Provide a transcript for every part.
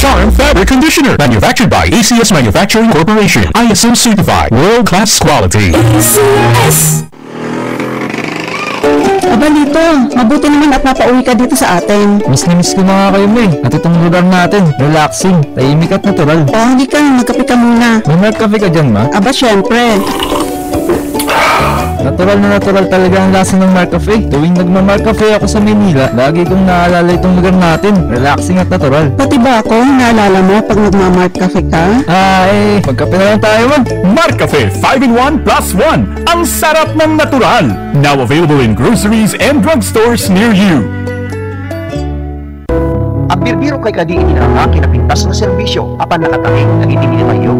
Charm Fabric Conditioner. Manufactured by ACS Manufacturing Corporation. ISO certified. World-class quality. ACS. Aba dito, mabuti naman at napauwi ka dito sa atin. Miss na miss ko na nga kayo, May. At itong lugar natin, relaxing, tahimik at natural. Hindi ka, magkape ka muna. May milk cafe ka dyan, ma? Aba, syempre. Natural talaga ang lasa ng Mark Cafe. Tuwing nagma-Mark Cafe ako sa Manila, lagi kong naalala itong lugar natin. Relaxing at natural. Pati ba ako, naalala mo pag nagma-Mark Cafe ka? Magkape na lang tayo, man. Mark Cafe 5-in-1 plus 1. Ang sarap ng natural. Now available in groceries and drugstores near you. Ang birbiro kay kadiin na kinapintas na serbisyo apan nakatanging nagitibili tayo.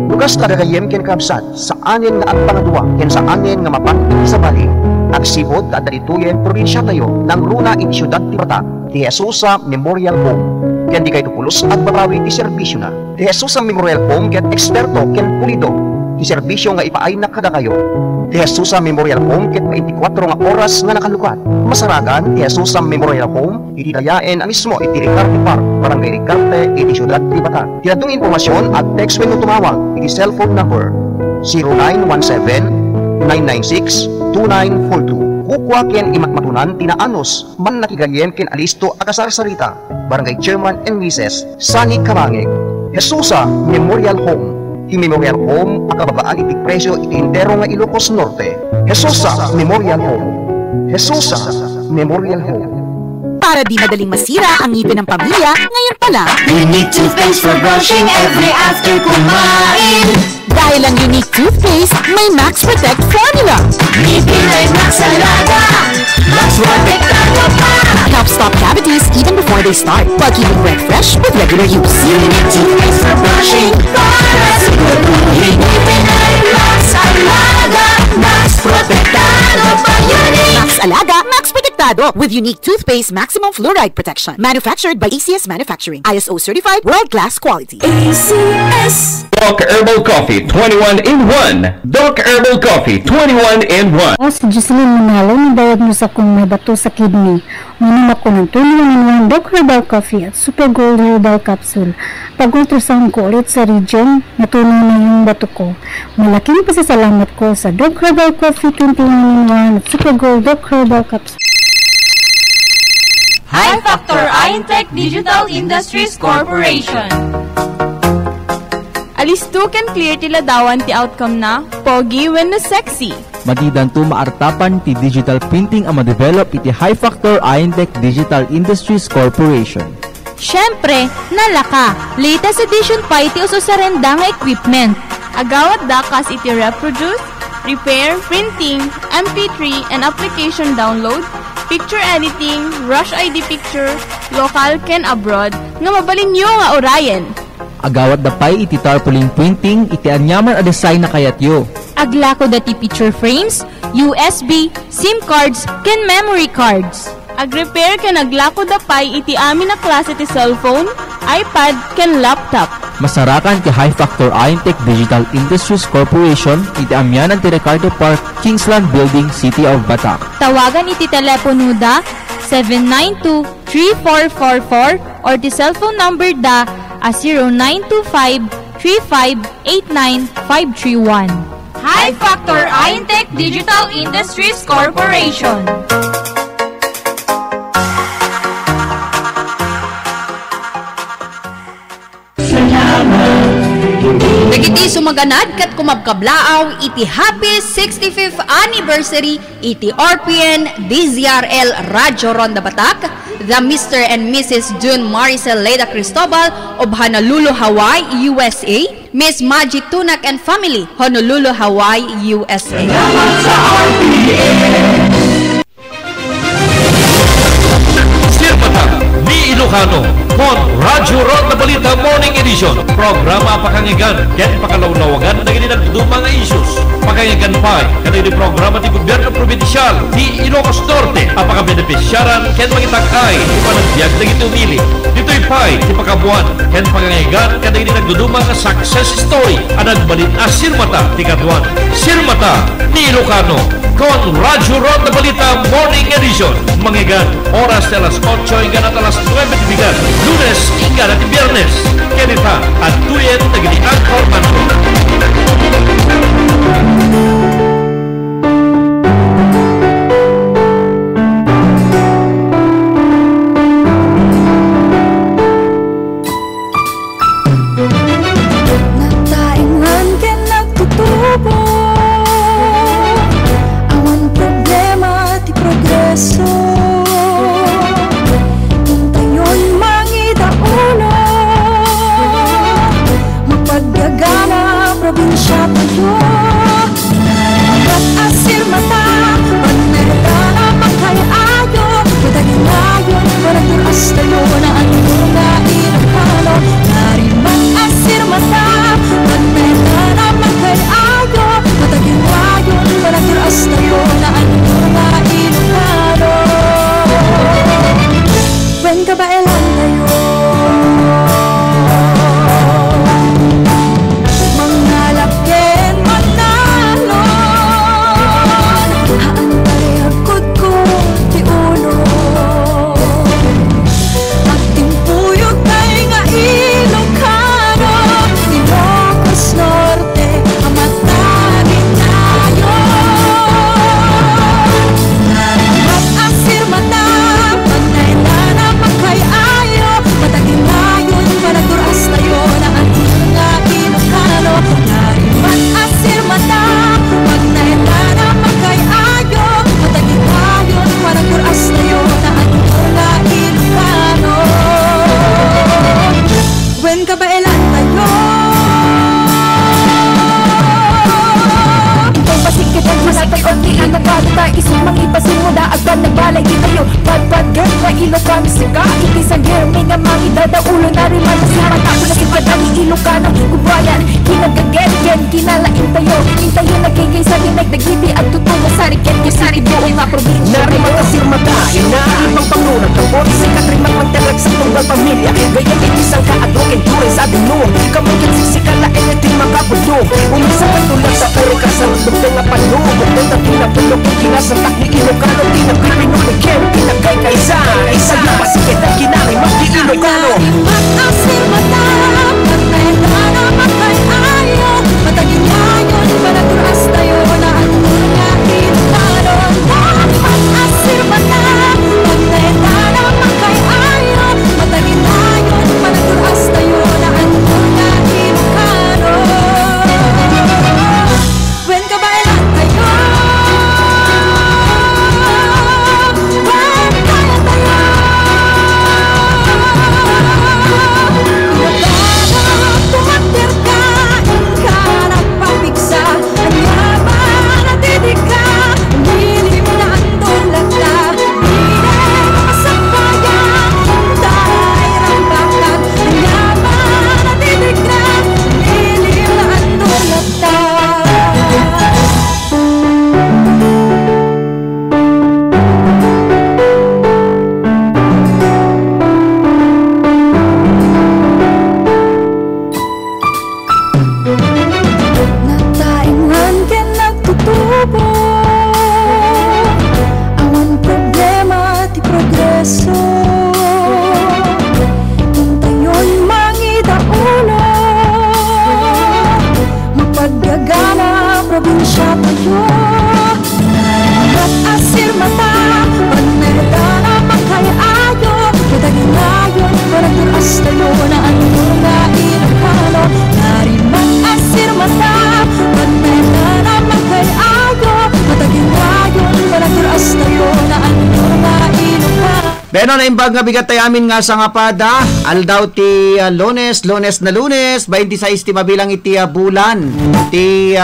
Lugas tagagayem ken kabsat sa anin nga ang pangaduwa ken sa anin nga mapanti sa bali. Agsibod at dalituyen probinsya tayo ng runa in siyudad ti Bata ti Jesusa Memorial Home. Ken di kay tupulos at babawi ti serbisyo na. Ti Jesusa Memorial Home ken eksperto ken pulido ti serbisyo nga ipaay na kada kayo. Ti Jesusa Memorial Home ket 24 nga oras nga nakalukat. Masaragan ti Jesusa Memorial Home iti dayaen mismo iti Ricarte Park, Barangay Ricarte, iti siyudad ti Bata. Ti adtong impormasyon at text when tumawag iti cellphone number 0917-996-2942. Kukwa ken imakmatunan tinaanos man nakigayem ken alisto akasarsarita. Barangay Chairman and Mrs. Sani Kamangig. Jesusa Memorial Home. Ti Memorial Home akababaan iti presyo iti entero nga Ilocos Norte. Jesusa Memorial Home. Jesusa Memorial Home. Para di madaling masira ang ngipin ng pamilya, ngayon pa lang, Unique toothpaste for brushing every after kumain. dahil ang Unique toothpaste may Max Protect formula. Ngipin ay Max Alaga, Max Protektado pa. Helps stop cavities even before they start, while keeping breath fresh with regular use. Unique toothpaste for brushing, para siguraduhin ngipin ay Max Alaga, Max Protektado pa. Unique Max Alaga, Max Protectado with Unique toothpaste maximum fluoride protection. Manufactured by ACS Manufacturing. ISO certified, world-class quality. ACS. Doc Herbal Coffee 21 in 1. Doc Herbal Coffee 21 in 1. Si Jocelyn Manalo, nidayag mo sa kung may bato sa kidney. Minom ako ng 21 in 1 Doc Herbal Coffee at Super Gold Herbal Capsule. Pag-ultrasound ko ulit sa region, natunaw na yung bato ko. Malaking pasasalamat ko sa Doc Herbal Coffee 21 in 1 at Super Gold Doc Herbal Capsule. High Factor Intech Digital Industries Corporation. Alisto can clear tila dawan ti outcome na pogi when no sexy. Madidan to maartapan ti digital printing ang ma-develop iti High Factor Intech Digital Industries Corporation. Syempre, nalaka. Latest edition pa iti uso sa renda nga equipment. Agawat dakas iti reproduce, repair, printing, MP3 and application download, picture editing, rush ID picture, local ken abroad, nga mabalin nyo nga orayen. Agawat dapay iti tarpaulin printing, iti anyaman a design na kayatyo. Aglako dati picture frames, USB, SIM cards, ken memory cards. Ag-repair ken aglako dapay iti amin na klase ti cellphone, iPad, ken laptop. Masarakan ti High Factor Intech Digital Industries Corporation, iti amyanan ti Ricardo Park, Kingsland Building, City of Batak. Tawagan iti telepono da 792-3444 or ti cellphone number da a 0925-3589-531. High Factor Intech Digital Industries Corporation. Dagiti sumaganad kat kumabkablaaw iti happy 65th anniversary iti RPN DZRL Radio Ronda Batak, the Mr. and Mrs. June Maricel Leda Cristobal of Honolulu, Hawaii, USA, Miss Maggie Tunak and family, Honolulu, Hawaii, USA. Sirpatang ni Ilocano Mon Radyo Ron na Balita Morning Edition. Programa pakangigan ken pakalawlawagan na ginagdudong mga issues. Pakangigan pa kanili programa ti gobyerno probinsyal ti Ilocos Norte. Apakabenepisyaran ken mangitag-ay ti panagbiag na gitumili. Dito'y pay ti pakabuan ken pakangigan kanili nagdudong mga success story. Anag balit Sirmata ti Kaduan. Sirmata ni Ilocano kon Radyo Ron na Balita Morning Edition. Mangigan oras alas 8 hingga alas 9 bigan. Lunes, hingga at Biyernes. Kanita at tuyen naging Anchor Manto. Nataingan ka nagtutubo, awan problema ti progreso. Hintayon mangidauno, mapagagana probinsya tayo. At asir mata, panmerda na makayayo, mataging ngayon, paraturas tayo na ang mga Ilocano. Nariman asir mata, panmerda na makayayo, mataging ngayon, paraturas tayo na ang mga Ilocano. When kabailan tayo, mga lakin manalon, haan parehagkod ko ti ulo. At timpuyog tayo nga Ilocano, Ilocos Norte, amatagin tayo. Narimat asir mata, panay na na makayayo, matagin ngayon, panaturas tayo na ang mga Ilocano. Narimat asir mata, panay na na makayayo, matagin ngayon, panaturas tayo na ang mga Ilocano. When kabailan tayo, itong pasikit ang manatay konti ang nagbago tayo, isang mga ipasin mo na agad nagbalay di tayo. Bad girl na Ilocano sika, iti sa germi nga mga idadaulo na rin matasira tapo na sipadang Ilocano kubayan, kinagaget-gen kinalain tayo, intayo nagkikay sa dinag nagiti at tutungo sa riket yung sari buong nga probinsya. Narimang asir mata, inaipang pangunag ng bodi sa katrimang magtalag sa tunggal pamilya. Gayang itisang kaadrokin turin sa dinuo, kamungkin sisikala enetin makapulong. Umisang katulad sa puro kasarundog nga panlubog, ng tatuna tulog yung kinasatak ni Ilocano. Tinagpipinunikin, tinagkay kaisa, isa yung pasikit ang kinarimang di Ilocano. Narimat asir mata, panay na na makayayo, matagin ngayon, panaturas tayo na ang mga Ilocano. Narimat asir mata, panay na na makayayo, matagin ngayon, panaturas tayo na ang mga Ilocano. When kabailan tayo, when kaya tayo, Ilocano, tumatir ka, ka nagpapigsa, ang yaman at titig ka, umilim na ang tulata, hindi makasangbayan, taray rambakan, ang yaman at titig ka, umilim na ang tulata. Nataingan ka nagtutubo, awan problema ti progreso. Hintayon mangidaulo, mapagagana probinsya tayo. Narimat asir mata, panmerda na makayayo, matagin ngayon, panaturas tayo na ang mga Ilocano. Narimat asir mata, panmerda na makayayo, matagin ngayon, panaturas tayo na ang mga Ilocano. Beno na imbag nga bigat tayo amin nga sa nga pada, aldaw ti Lunes na Lunes, 26 ti mabilang iti bulan, ti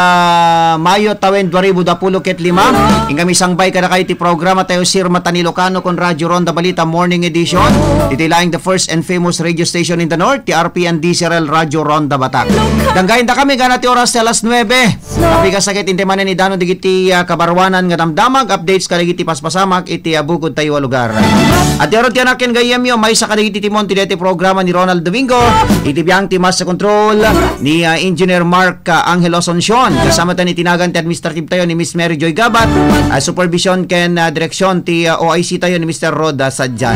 Mayo tawen 2025, ingami sangbay kada kayo ti programa tayo Sir Matan Ilocano kon Radyo Ronda Balita Morning Edition, titilaing the first and famous radio station in the North, ti RPN DCRL Radyo Ronda Batak. Danggayin da kami gana ti oras ti alas 9, kapigas sakit intimanan ni Dano digiti kabarwanan nga damdamag, updates kaligiti paspasamak iti bukod tayo lugar. At yaron tiyan akin gayem yo may sa kadagiti timon ti deti programa ni Ronald Domingo, itibiyang ti Master Control ni Engineer Mark Angelo Asuncion. Kasama tan itinagan ti administrative tayo ni Miss Mary Joy Gabat, supervision ken direksyon ti OIC tayo ni Mr. Roda Sadjan.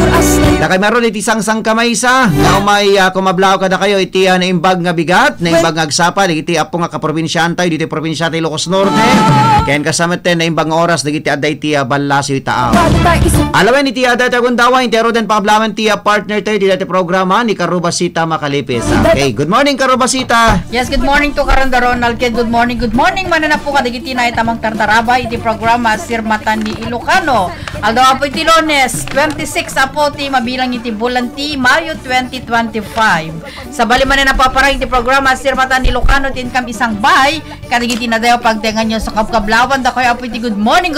Nakay meron iti sang kamay sa nga may kumablaw kada kayo iti naimbag nga bigat, naimbag nga agsapa iti apo nga kaprobinsyan tayo dito probinsya ti Ilocos Norte. Ken kasama ten naimbag nga oras dagiti adday ti Balasio Itaaw. Alawen iti adday tagundawa intero den pablaman ti partner tayo dito programa ni Carobasita Macalipis. Okay, good morning Carobasita. Yes, good morning to Karanda Ronald. Good morning manana po kadigiti na itamang tartaraba iti programa Sirmatan ni Ilocano. Aldo apo iti Lunes 26 apo ti mabilang iti bulan ti Mayo 2025. Sa bali manana paparang iti programa Sirmatan ni Ilocano tin kam isang bay kadigiti na dayo pagtengan nyo sa kabkablawan da kayo apo iti good morning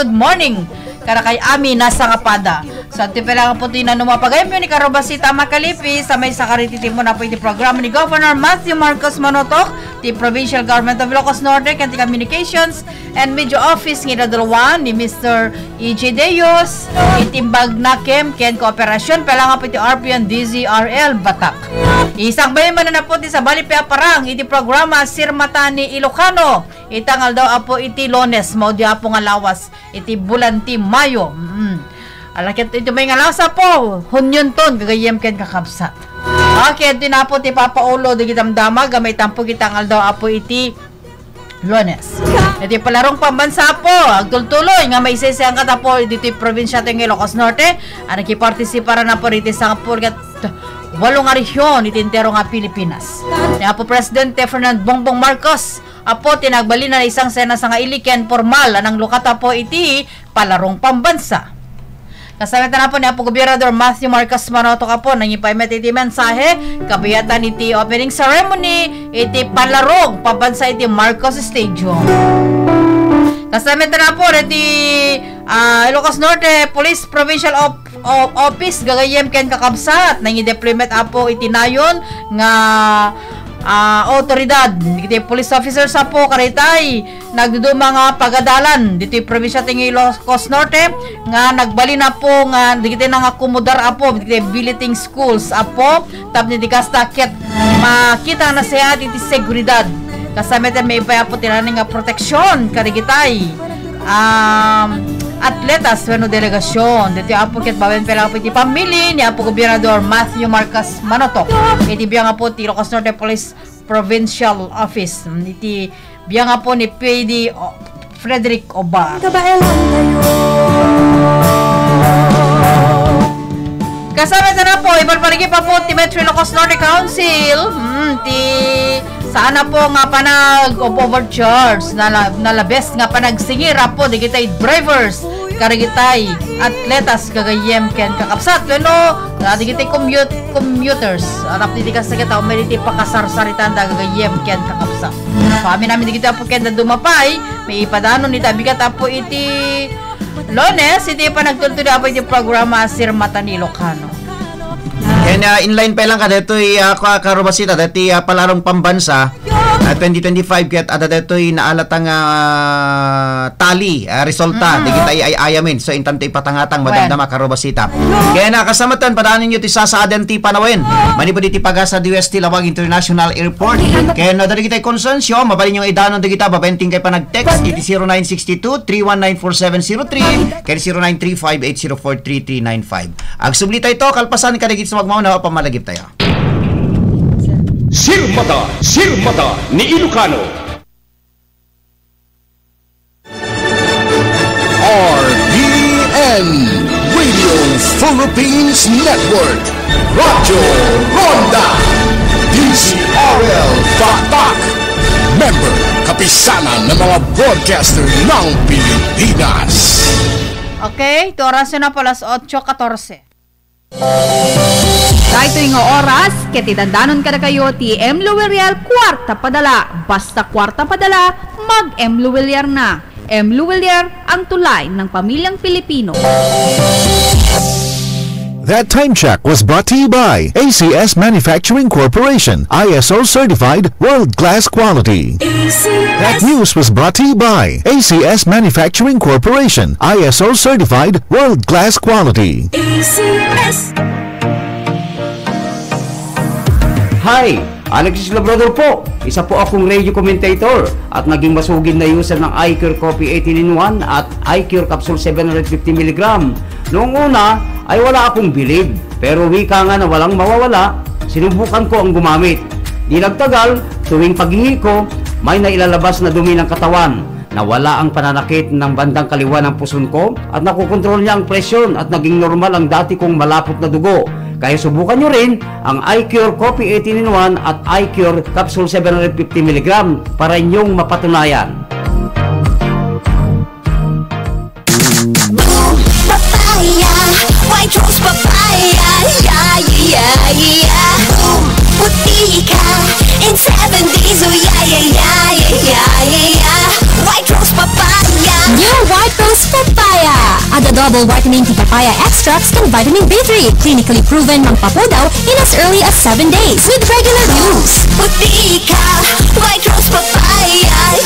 kada kay Ami nasa kapada. So ati pala po ti na numapagayam yun ni Carobasita Macalipis sa may sakarititi mo na po iti programa ni Governor Matthew Marcos Manotok ti Provincial Government of Ilocos Norte kanti Communications and Media Office ng Idadalawan ni Mr. E.J. Deos itimbag na kem ken kooperasyon pala nga po iti RPN DZRL Batak. Isang bayan man na po ti sa bali parang iti programa Sirmatan ni Ilocano itangal daw apo iti Lunes mao di apo nga lawas iti bulan ti Mayo. Alakit ito may ngalasa po hunyon ton gagayem ken kakabsat. Okay, tinapo ti Papa Ulo di kitamdama gamay tampo kitangal daw apo iti Lunes. Iti palarong pambansa po agtultuloy nga may sesang katapo dito probinsya ting Ilocos Norte ang nakipartisipara na po rito sa purgat 8 nga rehiyon itintero nga Pilipinas. Kaya po Presidente Ferdinand Bongbong Marcos apo tinagbali na isang sena sa nga iliken formal anang lukata po iti palarong pambansa. Kasama na po ni Apo Gobernador Matthew Marcos Manotok po nang ipaimet iti mensahe kabiyatan iti opening ceremony iti palarong pambansa iti Marcos Stadium. Kasama na po iti Ilocos Norte Police Provincial Office gagayem ken kakabsat nang i-deployment apo iti nayon nga otoridad dito police officers sa po karitay nagduduma nga pagadalan dito probinsya ting Ilocos Norte nga nagbali na po nga dito na nga kumudar apo dito billeting schools apo tapos di kasta ket makita na siya dito seguridad kasama ten may pa po tinaning nga proteksyon karigitay atletas wano delegasyon dito apo ket bawen pala po iti pamili ni Apo Gobernador Matthew Marcos Manotok iti biya nga po ti Ilocos Norte Police Provincial Office iti biya nga po ni PD Frederick Obar. Kasama na po ibalbaligi pa po ti Metro Ilocos Norte Council ti sana po nga panag overcharge nalabes nga panagsingira po digitay drivers karigitay atletas gagayem ken kakapsat no digitay commuters arap di ka sa kita umeriti pakasarsaritan da gagayem ken kakapsat kami namin digitay po ken dumapay may ipadano ni tabigat apo iti Lunes iti panagtultuli apo iti programa Sirmatan ni Ilocano. And inline pa lang ka deto'y Carobasita deto'y palarong pambansa 2025 ket ada deto'y naalatang tali resulta di kita ayamin so intante ipatangatang madamdama Carobasita kaya nakasamatan padaanin nyo ti sasaadan ti panawin manipod iti pagasa DUST Lawag International Airport kaya na dali kita konsensyo mabalin yung idanon di kita babenting kay panag-text iti 0962-319-4703 kaya 0935-804-3395 agsublita ito kalpasan kadagit sa magmauna o pamalagip tayo. Sirmata ni Ilocano. RPN Radio Philippines Network Radyo Ronda DZRL Batak Member Kapisanan ng mga broadcaster ng Pilipinas. Okay, ito oras na po alas 8:14. Dahil ito yung oras, ketidandanon ka na kayo ti M. Luweliar kwarta padala. Basta kwarta padala, mag M. Luweliar na. M. Luweliar ang tulay ng pamilyang Pilipino. That time check was brought to you by ACS Manufacturing Corporation, ISO certified, world-class quality. That news was brought to you by ACS Manufacturing Corporation, ISO certified, world-class quality. Hi! Alexis Labrador po. Isa po akong radio commentator at naging masugid na user ng iCure Coffee 18-in-1 at iCure Capsule 750mg. Noong una ay wala akong bilib, pero wika nga na walang mawawala, sinubukan ko ang gumamit. Di nagtagal, tuwing paghihi ko, may nailalabas na dumi ng katawan. Nawala ang pananakit ng bandang kaliwa ng puson ko at nakukontrol niya ang presyon at naging normal ang dati kong malapot na dugo. Kaya subukan nyo rin ang iCure Coffee 18-in-1 at iCure Capsule 750mg para inyong mapatunayan. Papaya, white rose papaya, yeah, yeah, yeah. Puti ka in 7 days, oh yeah, yeah, yeah, yeah, yeah, yeah. White rose papaya. New white rose papaya. At the double vitamin T papaya extracts and vitamin B3, clinically proven magpapudaw in as early as 7 days with regular use. Puti ka, white rose papaya,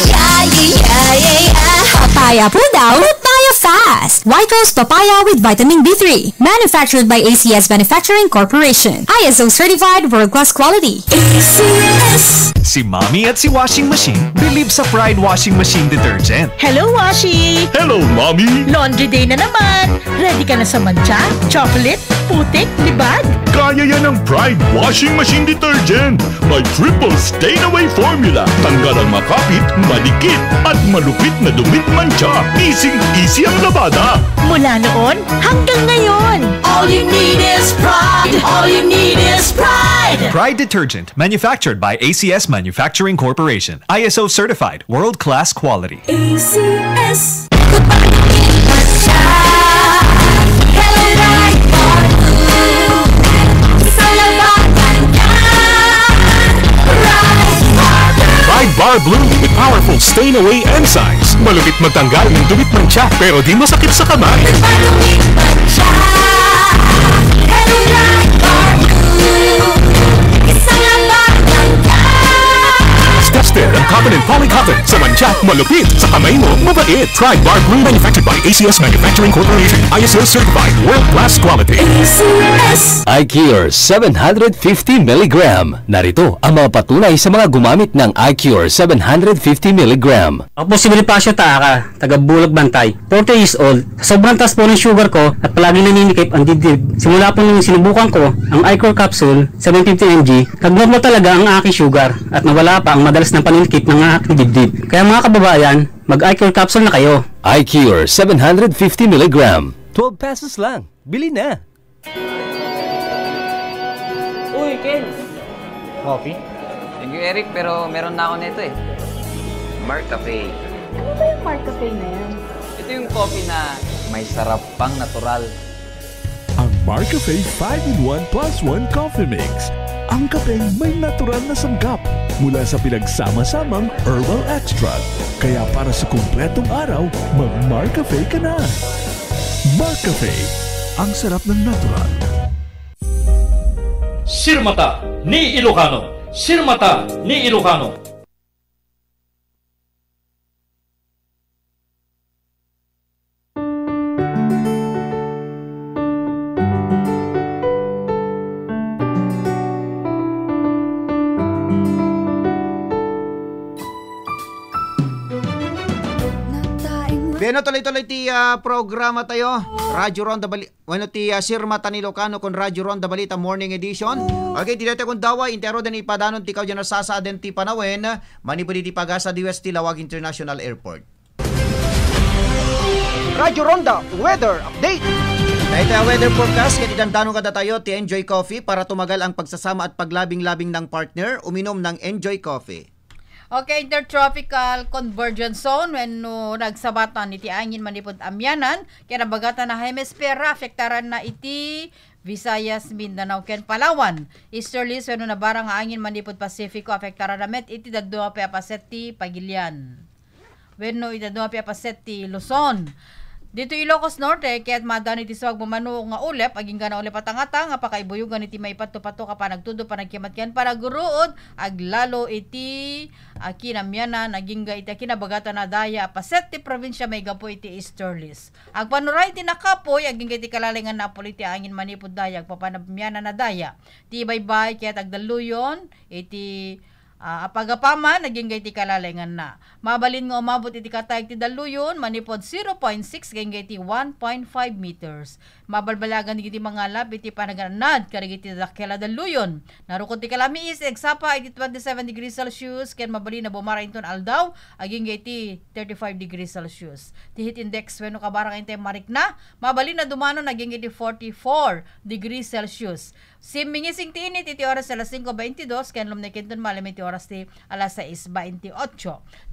yeah, yeah, yeah, yeah. Papaya pudaw, papaya fast. White rose papaya with vitamin B3. Manufactured by ACS Manufacturing Corporation. ISO certified, world-class quality. ACS. Si Mommy at si Washing Machine believe sa Pride Washing Machine Detergent. Hello, Washi! Hello, Mommy! Laundry day na naman! Ready ka na sa mancha, chocolate, putik, libag? Kaya yan ng Pride Washing Machine Detergent. May triple stain-away formula. Tanggal ang makapit, malikit, at malupit na dumit mancha. Easy ang labada. Mula noon hanggang ngayon. All you need is pride. All you need is pride. Pride Detergent, manufactured by ACS Manufacturing Corporation. ISO certified, world-class quality. ACS. Pride Bar Blue with powerful stain-away enzymes. Malupit magtanggal ng dumit mancha pero di masakit sa kamay. Tested ang cotton and polycotton sa mancha, malupit sa kamay mo, mabait. Pride Bar Blue, manufactured by ACS Manufacturing Corporation, ISO certified, world-class quality. iCure 750mg. Narito ang mga patunay sa mga gumamit ng iCure 750mg. Ako po si Bonifacio Taaka, taga Bulag Bantay, 40 years old. Sobrang taas po ng sugar ko at palagi naninikip ang dibdib. Simula po nung sinubukan ko ang iCure Capsule 750mg, nag-normal talaga ang aking sugar at nawala pa ang madalas ng paninikip ng aking dibdib. Kaya mga kababayan, mag-iCure Capsule na kayo. iCure 750mg. 12 pesos lang. Bili na! Uy, Ken! Coffee? Thank you, Eric, pero meron na ako nito eh. Mark Cafe. Ano ba yung Mark Cafe na yan? Ito yung coffee na may sarap pang natural. Ang Mark Cafe 5-in-1 plus 1 Coffee Mix. Ang kapeng may natural na sanggap mula sa pinagsama-samang herbal extract. Kaya para sa kumpletong araw, mag-Mark Cafe ka na. Mark Cafe, ang sarap ng natural. Sirmata ni Ilocano. Sirmata ni Ilocano. Bueno, tuloy-tuloy ti programa tayo. Radyo Ronda Balita. Bueno, ti Sirma Tanilocano con Radyo Ronda Balita Morning Edition. Okay, ti dete kung dawa, intero den ipadanon ti kaw dyan nasasaaden ti panawen, manipuli ti pagasa di West Tilawag International Airport. Radyo Ronda Weather Update. Dahil weather forecast, katidandanon kada tayo ti Enjoy Coffee para tumagal ang pagsasama at paglabing-labing ng partner, uminom ng Enjoy Coffee. Okay, intertropical convergence zone when nagsabatan iti angin manipod amyanan kaya nabagatan na hemisfera afektaran na iti Visayas, Mindanao, ken Palawan. Easterlies when nabarang angin manipod Pasifiko afektaran na met iti dadua pe apaset ti Pagilian. When iti dadua pe apaset ti Luzon. Dito Ilocos Norte, kaya't madani ti suwag mamano nga ulep, aging gana ulep atang-atang, apakaibuyugan iti may pato-pato ka pa nagtudo pa nagkimat-kian para guruod, aglalo iti kinamyana, naging iti kinabagata na daya, paset ti probinsya may gapo iti Easterlis. Agpanuray ti nakapoy, aging iti kalalingan na iti angin manipod daya, agpapanamyana na daya. Ti baybay, kaya't agdaluyon, iti apagapaman, naging gaiti kalalingan na. Mabalin nga umabot iti katayag ti daluyon, manipod 0.6 gayng gaiti 1.5 meters. Mabalbalagan iti mga lab iti panaganad, karigiti dakela daluyon. Narukod ti kalamiis, eksapa iti 27 degrees Celsius, ken mabalin na bumara inton aldaw, aging gaiti 35 degrees Celsius. Ti heat index, weno kabarang inte marik na, mabalin na dumano, naging iti 44 degrees Celsius. Simingising ti init, iti oras alas 5:22, ken lumnekinton malam iti oras ti alas 6:28.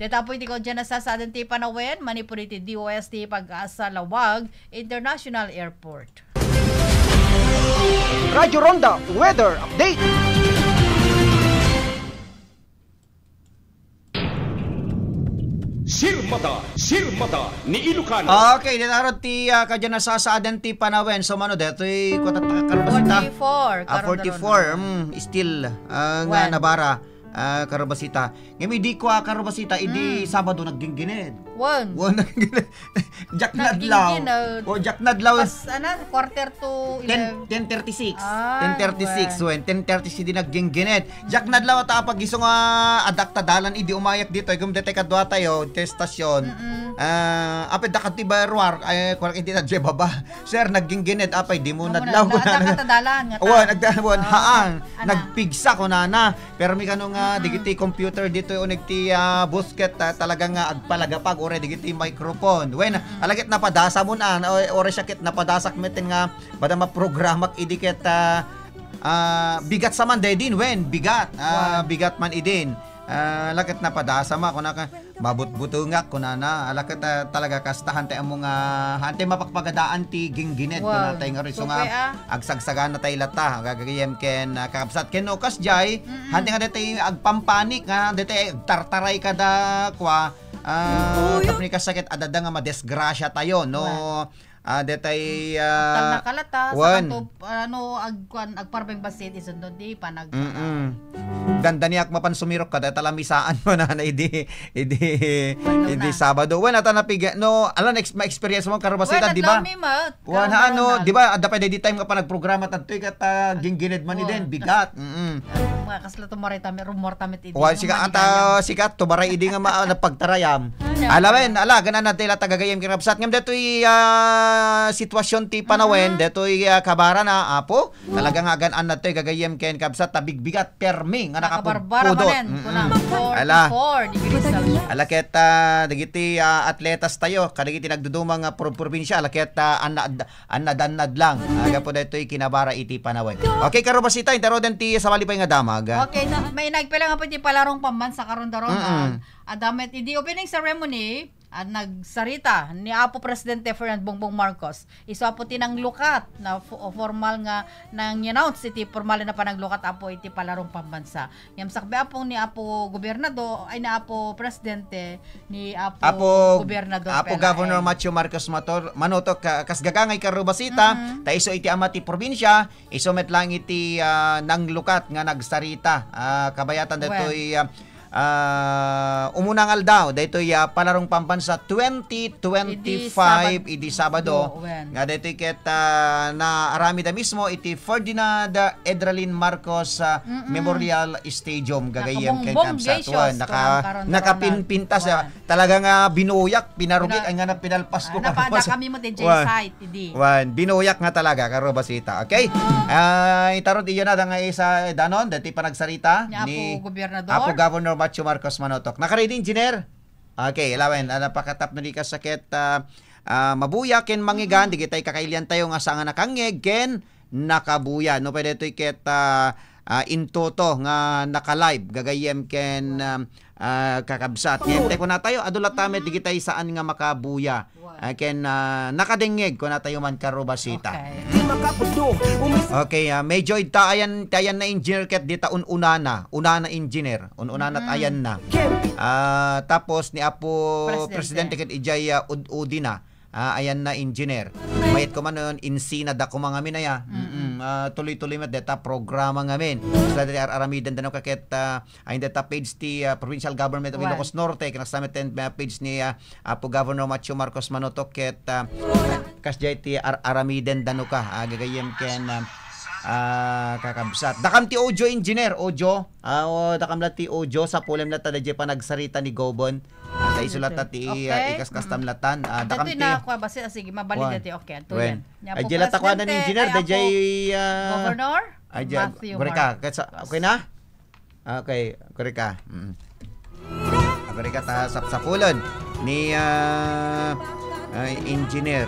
Detapo iti ko dyan na sa atin ti panawen, manipod iti DOST Pag-asa Lawag International Airport. Radyo Ronda Weather Update. Sirmata ni Ilocano. Okay, dinarod ti kadyan na sa atin ti panawen. So mano detoy ko karabasita. 44. Still nga nabara. Karabasita. Ngayon di ko karabasita, idi Sabado nagginginid. One. Jack Nadlaw. Jack Nadlaw. Pas, quarter to 10:36. 10:36. So, 10:36 din nagginginid. Jack Nadlaw at pag-iso nga adaktadalan, idi umayak dito. Igum dete kadwa tayo, testasyon. Apet dakat ti barwar, kung hindi na baba. Sir, nagginginid. Apay, di mo nadlaw. Adaktadalan. Nagdawan, haang. Nagpigsa ko na. Pero may kanong digiti computer dito yung nagti busket talagang agpalagapag ore digiti microphone. When alagit na padasa mo na ore siya kit napadasak metin nga bada maprogramak idikit bigat sa man din when bigat bigat man idin. Lakit na padasa ma kuna ka mabut-buto nga kuna na alakit talaga kastahan tay among hante mapakpagadaan ti gingginet kuna tay nga riso nga agsagsagan na tay lata gagayem ken kakabsat ken okas jay hante nga detay agpampanik nga detay tartaray kada kwa tapos ka sakit adada nga madesgrasya tayo no. Detay nakalata sa kanto agparbeng basit isundod di panag ganda niyak mapan sumirok kada talamisaan mo na idi Sabado wen ata napiga no alan ma-experience mo karabasita di ba di ba ada pa di time ka pa nagprograma tantoy kat ginggined man din bigat kasla tumaray tami rumor tamit idi sikat tumaray idi nga napagtarayam alawen ganan natin tagagayem kirabsat ngem detoy sitwasyon ti panawen detoy kabara na apo talagang agan natoy gagayem ken kabsat tabigbigat permi nga nakapudot alaket dagiti atletas tayo kadagiti nagdudumang probinsya alaket anadannad lang aga po detoy kinabara iti panawen. Okay karobasita interoden ti samalipay nga damag. Okay may nagpela nga po ti palarong pambansa karon daron adamet idi opening ceremony at nagsarita ni Apo Presidente Ferdinand Bongbong Marcos. Iso apo tinang lukat na formal nga nang announce iti formal na panaglukat apo iti palarong pambansa. Ngem sakbe apong ni Apo Gobernador ay na Apo Presidente ni Apo Gobernador Apo Governor Macho Marcos Manotok kasgagangay karubasita ta iso iti ama ti probinsya iso met lang iti nanglukat nga nagsarita kabayatan detoy umunang aldaw daytoy palarong pambansa 2025 idi Sabado nga daytoy ket na arami da mismo iti Ferdinand Edralin Marcos Memorial Stadium gagayem ken kamsatuan nakapinpintas talaga nga binuyak pinarugit ay nga pinalpas ko napada kami mo ti site idi binuyak nga talaga karobasita. Okay itarod iyo na nga isa danon daytoy panagsarita ni Apo Governor Macho Marcos Manotok. Naka-ready, engineer? Okay, ilawen. Napakatap na di ka sakit. Mabuya, ken mangigan. Di kita'y kakailian tayo nga sa nga nakangeg, ken nakabuya. No, pwede ito'y ket intoto nga naka-live. Gagayem ken kakabsat. Ngente ko na tayo. Adulat tamet, di kita'y saan nga makabuya. Ken nakadengeg ko na tayo man karobasita. Okay, medyo tayan na engineer ket dita unana engineer unana ayan na. Tapos ni Apo Presidente ket ijay udina ayan na engineer. Mayat ko man nun, insina da ko mga minaya. Tuloy-tuloy mat data programa ngamin. Sa dati aramidan dano kakit ayon data page ti provincial government of Ilocos Norte kinastamit ten page ni Apo Governor Macho Marcos Manotok ket kasjay ti aramidan dano ka gagayem ken kakabsat. Dakam ti Ojo engineer, Ojo. Dakam la ti Ojo sa pulem la tadje pa nagsarita ni Gobon. Sa isulata ti ikaskastam latan. Dakam ti na ko base sige mabalid ti okay. Tuyan. Ay jelata ko na ni engineer dajay Governor Matthew Goreka. Okay na? Okay, Goreka. Goreka ta sapulon ni engineer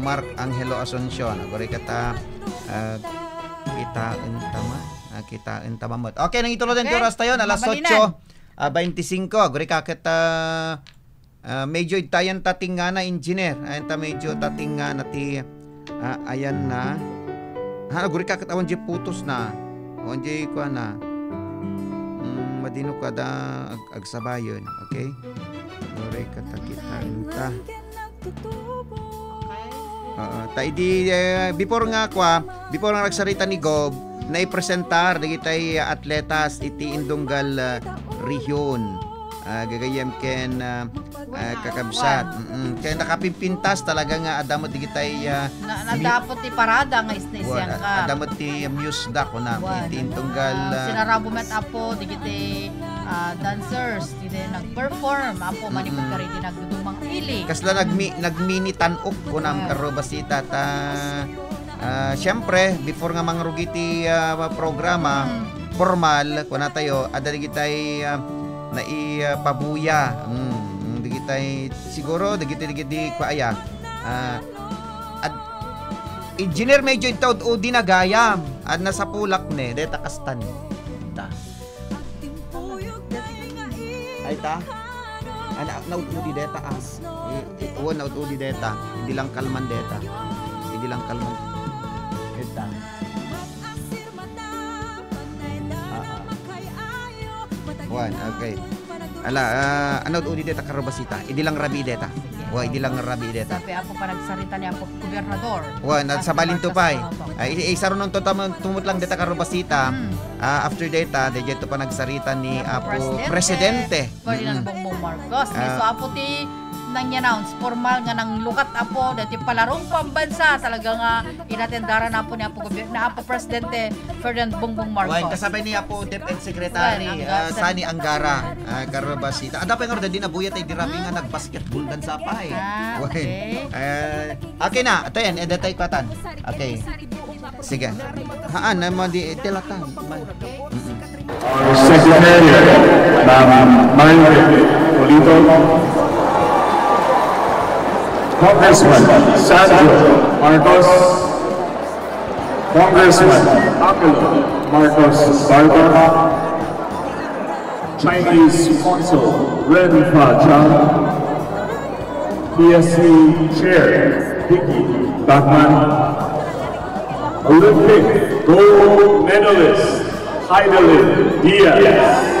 Mark Angelo Asuncion. Goreka ta kita entamamot. Okay, nang itulo din oras tayo alas 8:25. Guri kakit medyo itayan tating nga na engineer. Ayan ta medyo tating nga na ti ayan na. Guri kakit awan di putos na. Awan di ko na. Madino ka da agsabayon. Okay? Guri katakita enta. Before nga nagsarita ni Gob na ipresentar digitay atletas iti Indunggal region gagayem ken kakabsat ken nakapimpintas talaga nga adamot digitay nadapot ti parada nga isnesyan ka adamot ti muse da ko na iti Indunggal sinarabo met apo digitay dancers hindi nag-perform apo manipod ka rin nagdudumang ili kasla nagmini tanok ko ng karobasita ta syempre before nga mangrugiti programa formal kuna tayo adali gitay naipabuya digitay siguro digiti paaya engineer medyo itaw o dinagayam ad nasa pulak ne deta kastan ta ay ta nautudi deta nautudi deta hindi lang kalman deta deta okay nautudi deta karobasita hindi lang rabi deta hindi lang rabi deta sabi ako pa nagsarita niya po gobernador sa balintupay isa ron tumut lang deta karobasita after data dejeto pa nagsarita ni Apo Presidente Ferdinand Bongbong Marcos so apo ti nang announce formal nga nang lukat apo dati palarong pambansa talaga nga inatendaran na po ni Apo Presidente Ferdinand Bongbong Marcos kasabay ni Apo DepEd Secretary Sani Angara karobasita ada pa nga dadi nabuya tay dirabi nga nagbasketball dan sa pay okay na ato yan edatay patan okay sige haan naman di telatan our secretary Margaret Polito, Congressman Sandro Marcos, Congressman Angelo Marcos Barba, Chinese Consul Ren Fa Chang, PSC Chair Vicky Bachman, Olympic gold medalist Heidelin Diaz.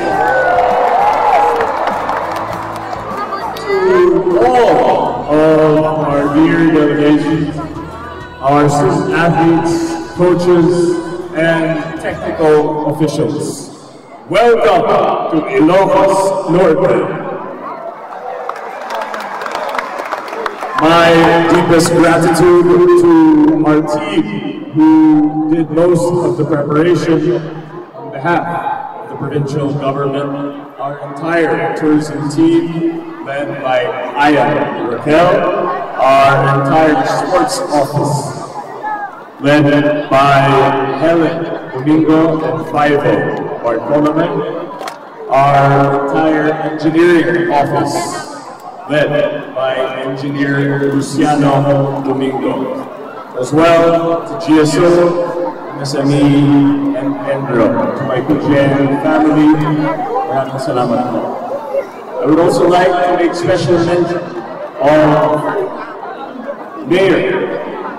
To all of our dear delegation, our student athletes, coaches, and technical officials, welcome to Ilocos Norte. My deepest gratitude to our team who did most of the preparation on behalf of the provincial government, our entire tourism team led by Aya Raquel, our entire sports office led by Helen Domingo and Fivo Bartolome, our entire engineering office led by engineer Luciano Domingo, as well to GSO, MSME, and Endro, to my PGN family. Maraming salamat po. I would also like to make special mention of Mayor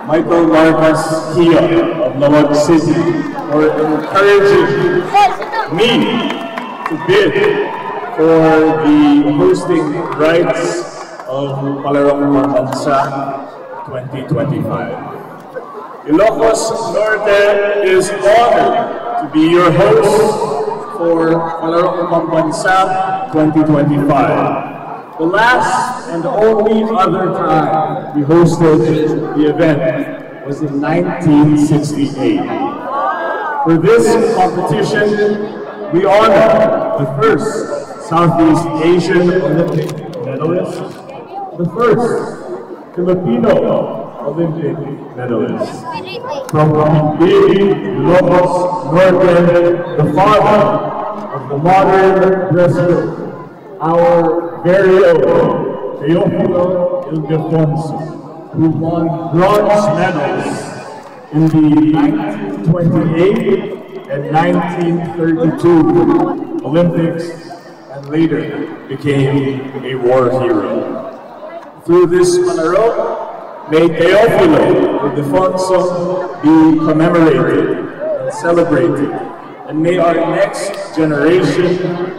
Michael Marcos Kia of Lawag City for encouraging me to bid for the hosting rights of Palarong Pambansa 2025. Ilocos Norte is honored to be your host for Palarong Pambansa 2025. The last and only other time we hosted the event was in 1968. For this competition, we honor the first Southeast Asian Olympic medalist, the first Filipino Olympic medalist. From Ilocos Norte, the father of the modern wrestler, our very own Teofilo Ildefonso, who won bronze medals in the 1928 and 1932 Olympics and later became a war hero. Through this Palarong, may Teofilo Ildefonso be commemorated and celebrated, and may our next generation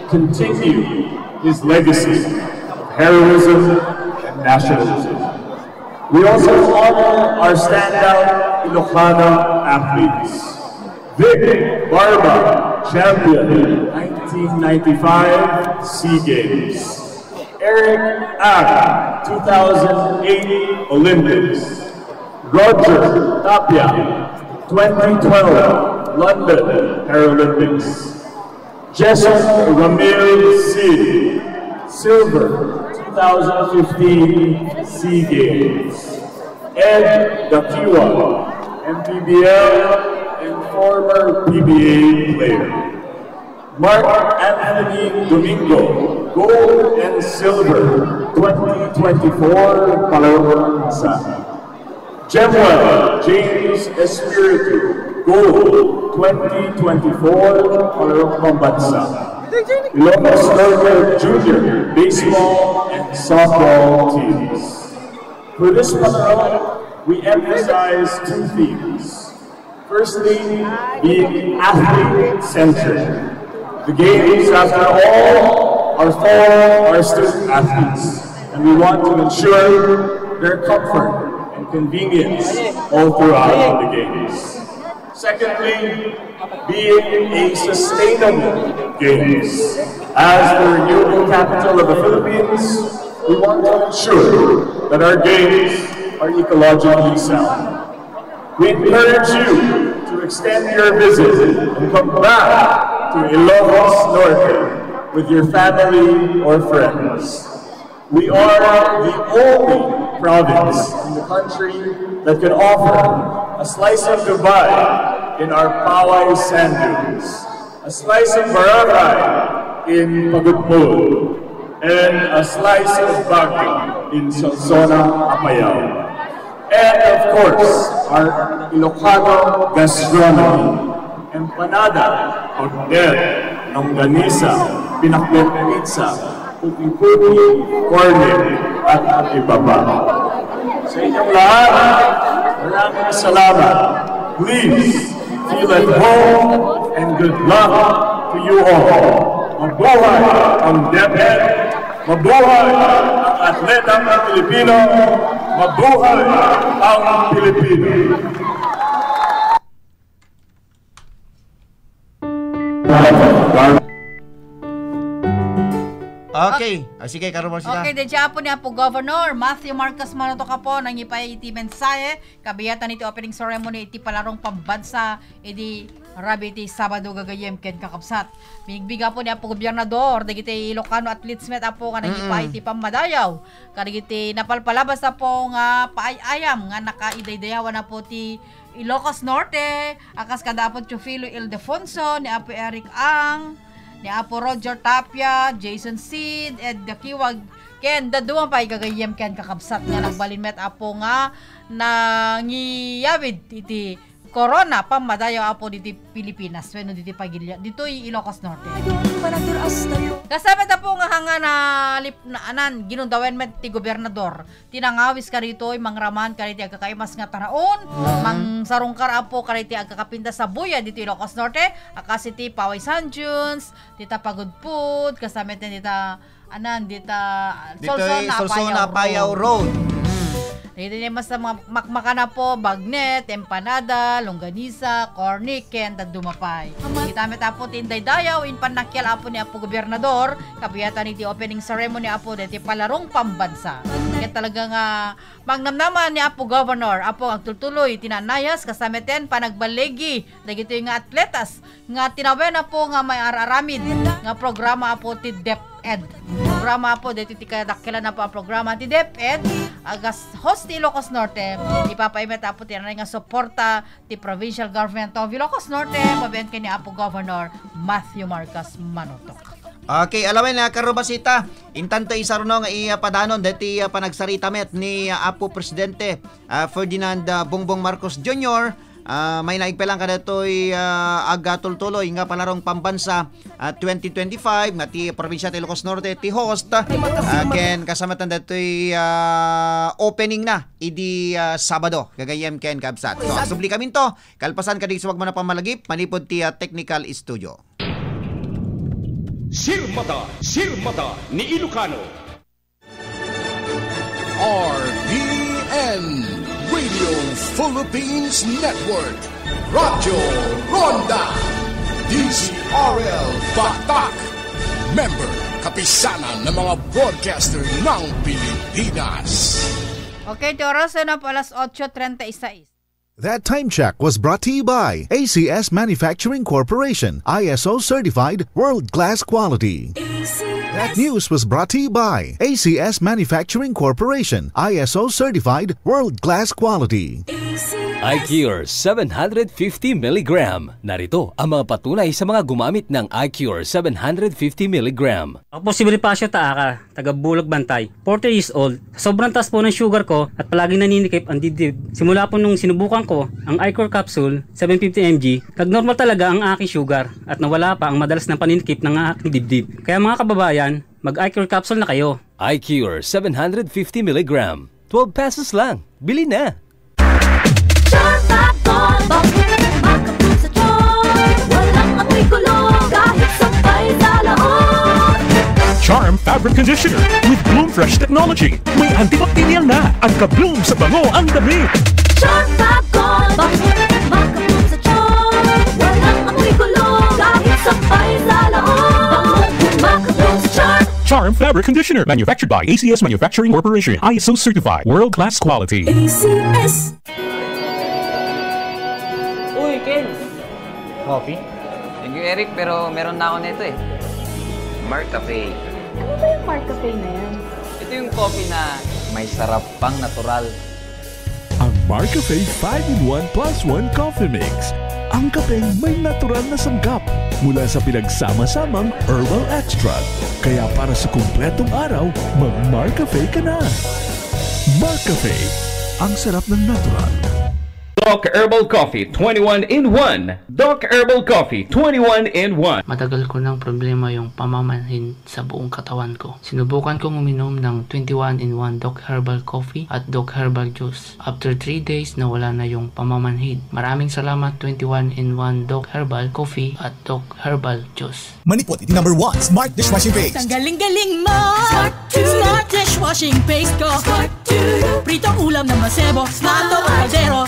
continue his legacy of heroism and nationalism. We also honor our standout Ilocano athletes. Vic Barba, champion 1995 SEA Games. Eric Ag, 2008 Olympics. Roger Tapia, 2012 London Paralympics. Jason Ramil Cid, silver 2015 SEA Games. Ed Dakiwa, MPBL and former PBA player. Mark Anthony Domingo, gold and silver 2024 Pambansa. Jemuel James Espiritu, gold 2024 Pambansa. Ilocos Norte Junior baseball and softball teams. For this Palarong, we emphasize two themes. Firstly, being athlete-centered. The games, after all, are for our student athletes, and we want to ensure their comfort and convenience all throughout the games. Secondly, being a sustainable games. As the renewable capital of the Philippines, we want to ensure that our games are ecologically sound. We encourage you to extend your visit and come back to Ilocos Norte with your family or friends. We are the only province in the country that can offer a slice of Dubai in our Paway sand dunes, a slice of Boracay in Pagudpud, and a slice of Baguio in Salsona, Apayao. And of course, our Ilocano gastronomy, empanada, pagdel, longganisa, pinakbet pizza, puti-puti, cornet, at ang iba pa. Sa inyong lahat, maraming salamat. Please, feel at home and good luck to you all. Mabuhay ang DepEd, mabuhay ang atletang Pilipino, mabuhay ang Pilipino. Okay. Sige, karon mo sila. Okay, dedya po niya po Governor Matthew Marcos Manoto ka po nang ipay iti mensahe kabiyatan iti opening ceremony iti Palarong Pambansa iti rabi iti Sabado gagayem ken kakabsat. Binigbiga po niya po gobernador dagiti Ilocano athletes met apo kanang ipay iti pamadayaw. Kadagiti napalpalabas na po nga paayayam nga nakaidaydayawan na po ti Ilocos Norte akas kada po Teofilo Ildefonso ni Apo Eric Ang ni Apo Roger Tapia, Jason Cid, Ed Dakiwag, ken daduang pa gagayem ken kakabsat nga nagbalin met apo nga nangiyawid iti corona pamadayaw apo diti Pilipinas wenno diti pagilya ditoy Ilocos Norte. Kasama ta po nga hanga na anan ginundawen met ti gobernador. Tinangawis ka rito mangraman kariti agkakaimas nga taraon, mang sarungkar apo kariti agkakapinta sa buya dito Ilocos Norte, akasi ti Paway San Junes, dita Pagudpud, kasama dita anan dita Solson Apayaw Road. Dito niya mas makmakana po, bagnet, empanada, longganisa, cornic, ken, dumapay. Itamit apo tinday dayaw, in panakyal apo ni apo gobernador, kabiyatan ni opening ceremony apo dito palarong pambansa. Kaya talaga nga, magnamnaman ni apo governor, apo ang tultuloy, tinanayas, kasameten, panagbalegi, dagito yung atletas, nga tinawen na po nga may araramid, nga programa apo ti DepEd. Programa po, dito tikadakilan na po ang programa ti DepEd, agas host ti Ilocos Norte, ipapaimet apo tinanay nga suporta ti provincial government of Ilocos Norte, pabent kay ni apo governor Matthew Marcos Manotok. Okay, alamin na karubasita. Intanto isaruno nga ipadanon deti panagsarita met ni apo presidente Ferdinand Bongbong Marcos Jr. May naigpelang kada to'y agatultuloy nga palarong pambansa 2025 nga ti probinsya ti Ilocos Norte ti host ken kasamatan dato'y opening na idi Sabado gagayem ken kabsat. So asubli kami to kalpasan kadig sa wagman na pamalagip manipod ti technical studio. Sirmata ni Ilocano. RPN Radio Philippines Network, Radyo Ronda, DZRL Batak, member kapisanan ng mga broadcaster ng Pilipinas. Okay, di oras na po alas 8:36. That time check was brought to you by ACS Manufacturing Corporation, ISO certified world-class quality. That news was brought to you by ACS Manufacturing Corporation, ISO certified world-class quality. iCure 750 mg. Narito ang mga patunay sa mga gumamit ng iCure 750 mg. Ako po si Bonifacio Taaka, taga Bulag Bantay, 40 years old. Sobrang taas po ng sugar ko at palaging naninikip ang dibdib. Simula po nung sinubukan ko ang iCure capsule 750 mg, nagnormal talaga ang aking sugar at nawala pa ang madalas na paninikip ng aking dibdib. Kaya mga kababayan, mag-iCure capsule na kayo. iCure 750 mg. 12 pesos lang. Bili na! Charm Fabric Conditioner with Bloom Fresh Technology. May antibacterial na at ka-bloom sa bango ang damit. Charm Fab Gold, makabloom sa charm. Walang amoy kulong kahit sabay sa laon. Makabloom sa charm. Charm Fabric Conditioner, manufactured by ACS Manufacturing Corporation, ISO certified, world-class quality. ACS. Uy, Ken! Coffee? Thank you, Eric, pero meron na ako nito eh. Mark Cafe. Ano ba yung Mark Cafe na yan? Ito yung coffee na may sarap pang natural. Ang Mark Cafe 5-in-1 + 1 Coffee Mix. Ang kapeng may natural na sanggap mula sa pinagsama-samang herbal extract. Kaya para sa kumpletong araw, mag-Mark Cafe ka na. Mark Cafe, ang sarap ng natural. Doc Herbal Coffee 21-in-1. Doc Herbal Coffee 21-in-1. Matagal ko ng problema yung pamamanhin sa buong katawan ko. Sinubukan kong uminom ng 21-in-1 Doc Herbal Coffee at Doc Herbal Juice. After 3 days, nawala na yung pamamanhin. Maraming salamat 21-in-1 Doc Herbal Coffee at Doc Herbal Juice. Manipot, iti number 1, Smart Dishwashing Paste. Ang galing-galing mo! Smart Dishwashing Paste ko! Pritong ulam na masebo, plato o kaldero.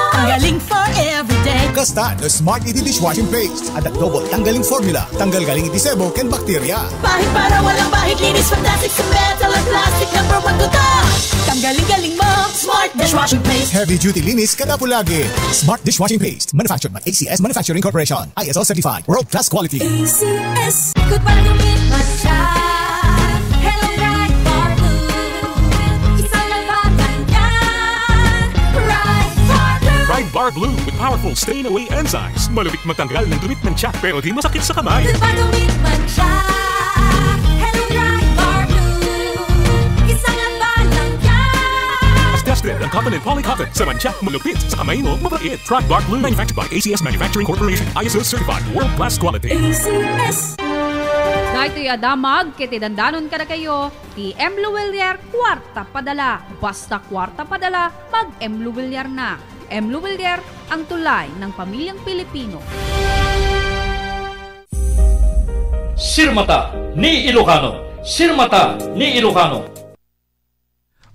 Tanggaling for everyday. Kasta the Smart Iti Dishwashing Paste. At ang double tanggaling formula. Tanggal galing iti sebo ken bakterya. Bahid para walang bahid, linis fantastic sa metal at plastic. Number 1 ko ta. Tanggaling-galing mo, Smart Dishwashing Paste. Heavy duty linis kada pulagi. Smart Dishwashing Paste. Manufactured by ACS Manufacturing Corporation. ISO certified. World class quality. ACS. Ikot para gumit masya. Hello Bright Bar Blue. Isang nagbagan yan. Bright Bar Blue with powerful stain-away enzymes. Malupit matanggal ng dumit ng tiyak pero di masakit sa kamay. Nagpagumit man siya. Hello Bright Bar Blue. Isang nagbagan yan. As tested ang cotton and polycotton sa mancha, malupit sa kamay mo, mabait. Bright Bar Blue, manufactured by ACS Manufacturing Corporation. ISO certified, world class quality. ACS. daytoy adamag kiti dandanon kada kayo ti M. Luwilier kwarta padala. Basta kwarta padala, mag M. Luwilier na. M. Luwilier, ang tulay ng pamilyang Pilipino. Sirmata ni Ilocano. Sirmata ni Ilocano.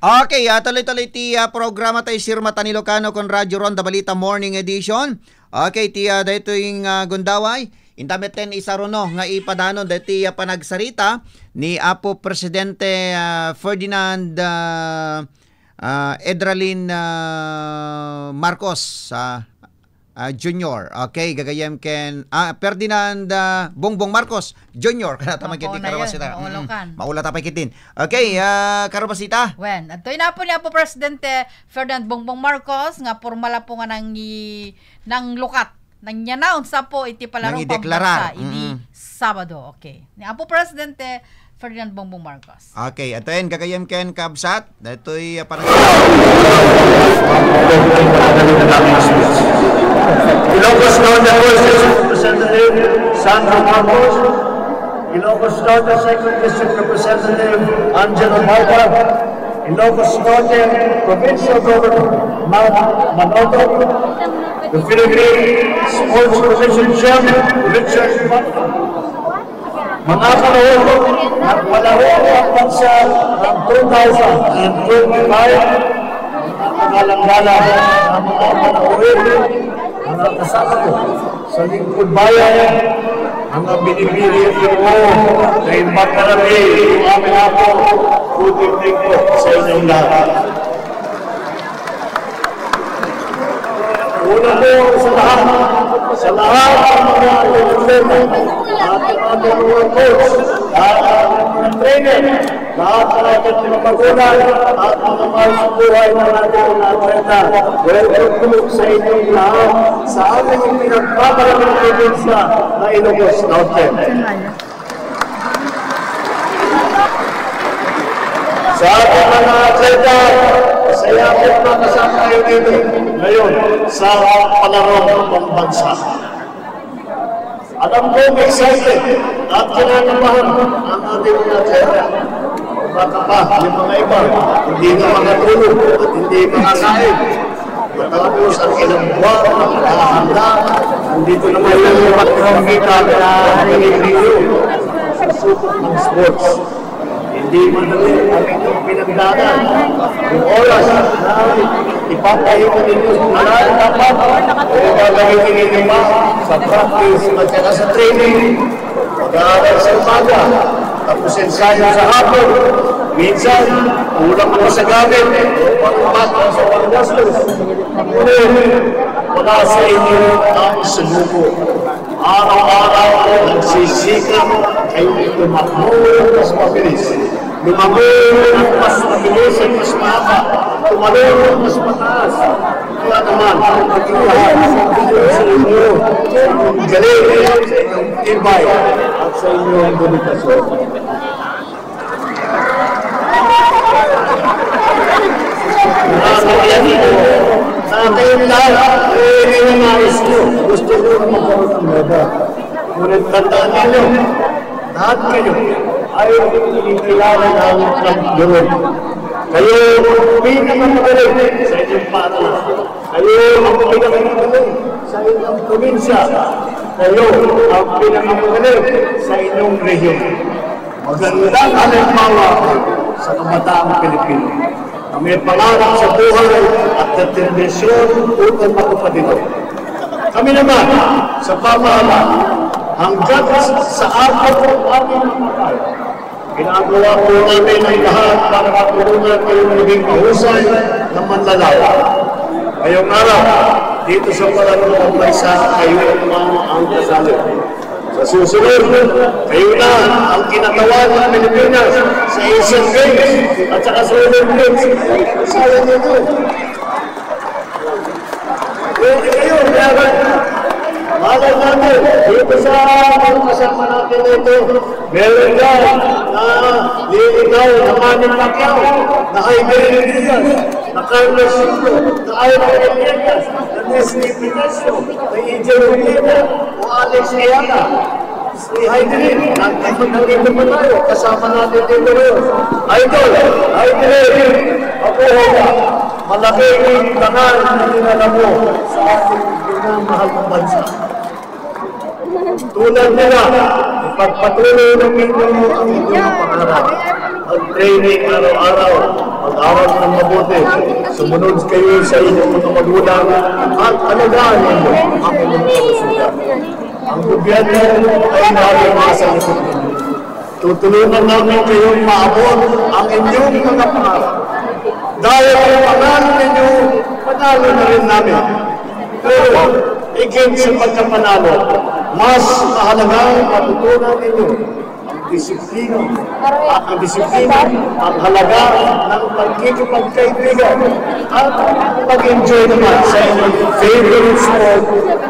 Okay, tuloy-tuloy ti programa tayo Sirmata ni Ilocano kon Radyo Ronda Balita Morning Edition. Okay, ti dito yung gundaway. Intameten isaruno nga ipadanon dito panagsarita ni Apo Presidente Ferdinand Edralin Marcos Jr. Okay, gagayem ken Ferdinand Bongbong Marcos Jr. Kana tamang kiti karabasita. Maula tapay kitin. Okay, karabasita. Wen, adtoy na po ni Apo Presidente Ferdinand Bongbong Marcos nga formala po nga nang lukat nang announce po iti palarong pambansa ini Sabado. Okay. Ni Apo Presidente Ferdinand Bongbong Marcos. Okay, atoin gagayem ken kabsat. Datoy parang Ilocos Norte First District Representative Sandro Marcos, Ilocos Norte Second District Representative Angelo Marta, Ilocos Norte Provincial Governor Mark Manoto, the Philippine Sports Commission Chairman Richard Mata. Mga kalahok at palahok ang bansa ng 2025, pangalanggala ng mga panauhin, mga kasama ko sa lingkod bayan, mga binibili ko na impakarami yung aming ako, putik ko sa inyong lahat. Una po sa lahat ng mga eleksyon at mga coach, lahat ng mga trainer, lahat ng mga magunan at mga buhay na natin na atleta. Welcome sa inyong lahat sa aming pinagpapalang probinsya na Ilocos Norte. Sa ating mga atleta, masaya ako na kasama kayo dito ngayon sa palarong pambansa. Alam ko excited at kinakabahan ang ating mga atleta. Baka pa, yung mga iba, hindi na makatulog at hindi makakain. Matapos ang ilang buwan, nakahanda, nandito naman yung makikita na nangyayari sa supot ng sports. Hindi madali ang itong pinagdanan. Yung oras na ipapahin mo ninyo na dapat o gagawin ninyo pa sa practice at saka sa training. Mag-aaral sa umaga, tapos ensayo sa hapon. Minsan, kulang pa sa gamit o pagpapata sa panggastos. Ngunit, wala sa inyo ang sunuko. Araw-araw nagsisikap kayo tumakbo mas mabilis. Lumago at mas mabilis at mas mahaba. Tumalong mas mataas. Kaya naman, maging lahat sa inyo ang galing sa inyong tibay at sa inyong dedikasyon. Sa kayong lahat, ngayon ang nais nyo. Gusto nyo magkaroon ng meda. Ngunit tandaan ninyo, lahat kayo ay inikilala namin ng Diyos. Kayo ang pinakamagaling sa inyong patas. Kayo ang pinakamagaling sa inyong probinsya. Kayo ang pinakamagaling sa inyong rehiyon. Magandang halimbawa sa kabataang Pilipino. May pangarap sa buhay at determinasyon upang matupadin ito. Kami naman sa pamahalaan, hanggang sa apat ng aming namatay, ginagawa po namin ang lahat para matulungan kayong maging mahusay na manlalawa. Ngayong araw, dito sa palarong pambansa, kayo naman ang kasali. Sa susunod, kayo na ang kinatawan ng Pilipinas sa Asian Games at saka sa Olympics. Sayang nito. Pwede kayo, meron. Malay natin, dito sa mga kasama natin ito, meron yan na liligaw na Manny Pacquiao, na Jaime Diaz, na Carlos Silva, na Ira Elias, na Nestle Picasso, na EJ Rodriguez, o Alex Ayala. Si Heidelin, nandito pa tayo, kasama natin dito ngayon. Idol, Heidelin, ako ba, malaking tangan na dinala mo sa ating pinamahal ng bansa. Tulad nila, ipagpatuloy ng pinggan mo ang inyong pangarap. Mag-training araw-araw, mag-aral ng mabuti, sumunod kayo sa inyong mga magulang at alagaan ninyo ang inyong kalusugan. Ang gobyerno ay nalilasa nito ninyo. Tutulungan namin kayong maabot ang inyong mga pangarap. Dahil ang pangalan ninyo, panalo na rin namin. Pero, higit sa pagkapanalo, mas mahalagang matutunan ninyo ang disiplina ang halaga ng pagkikipagkaibigan at pag-enjoy naman sa inyong favorite sport,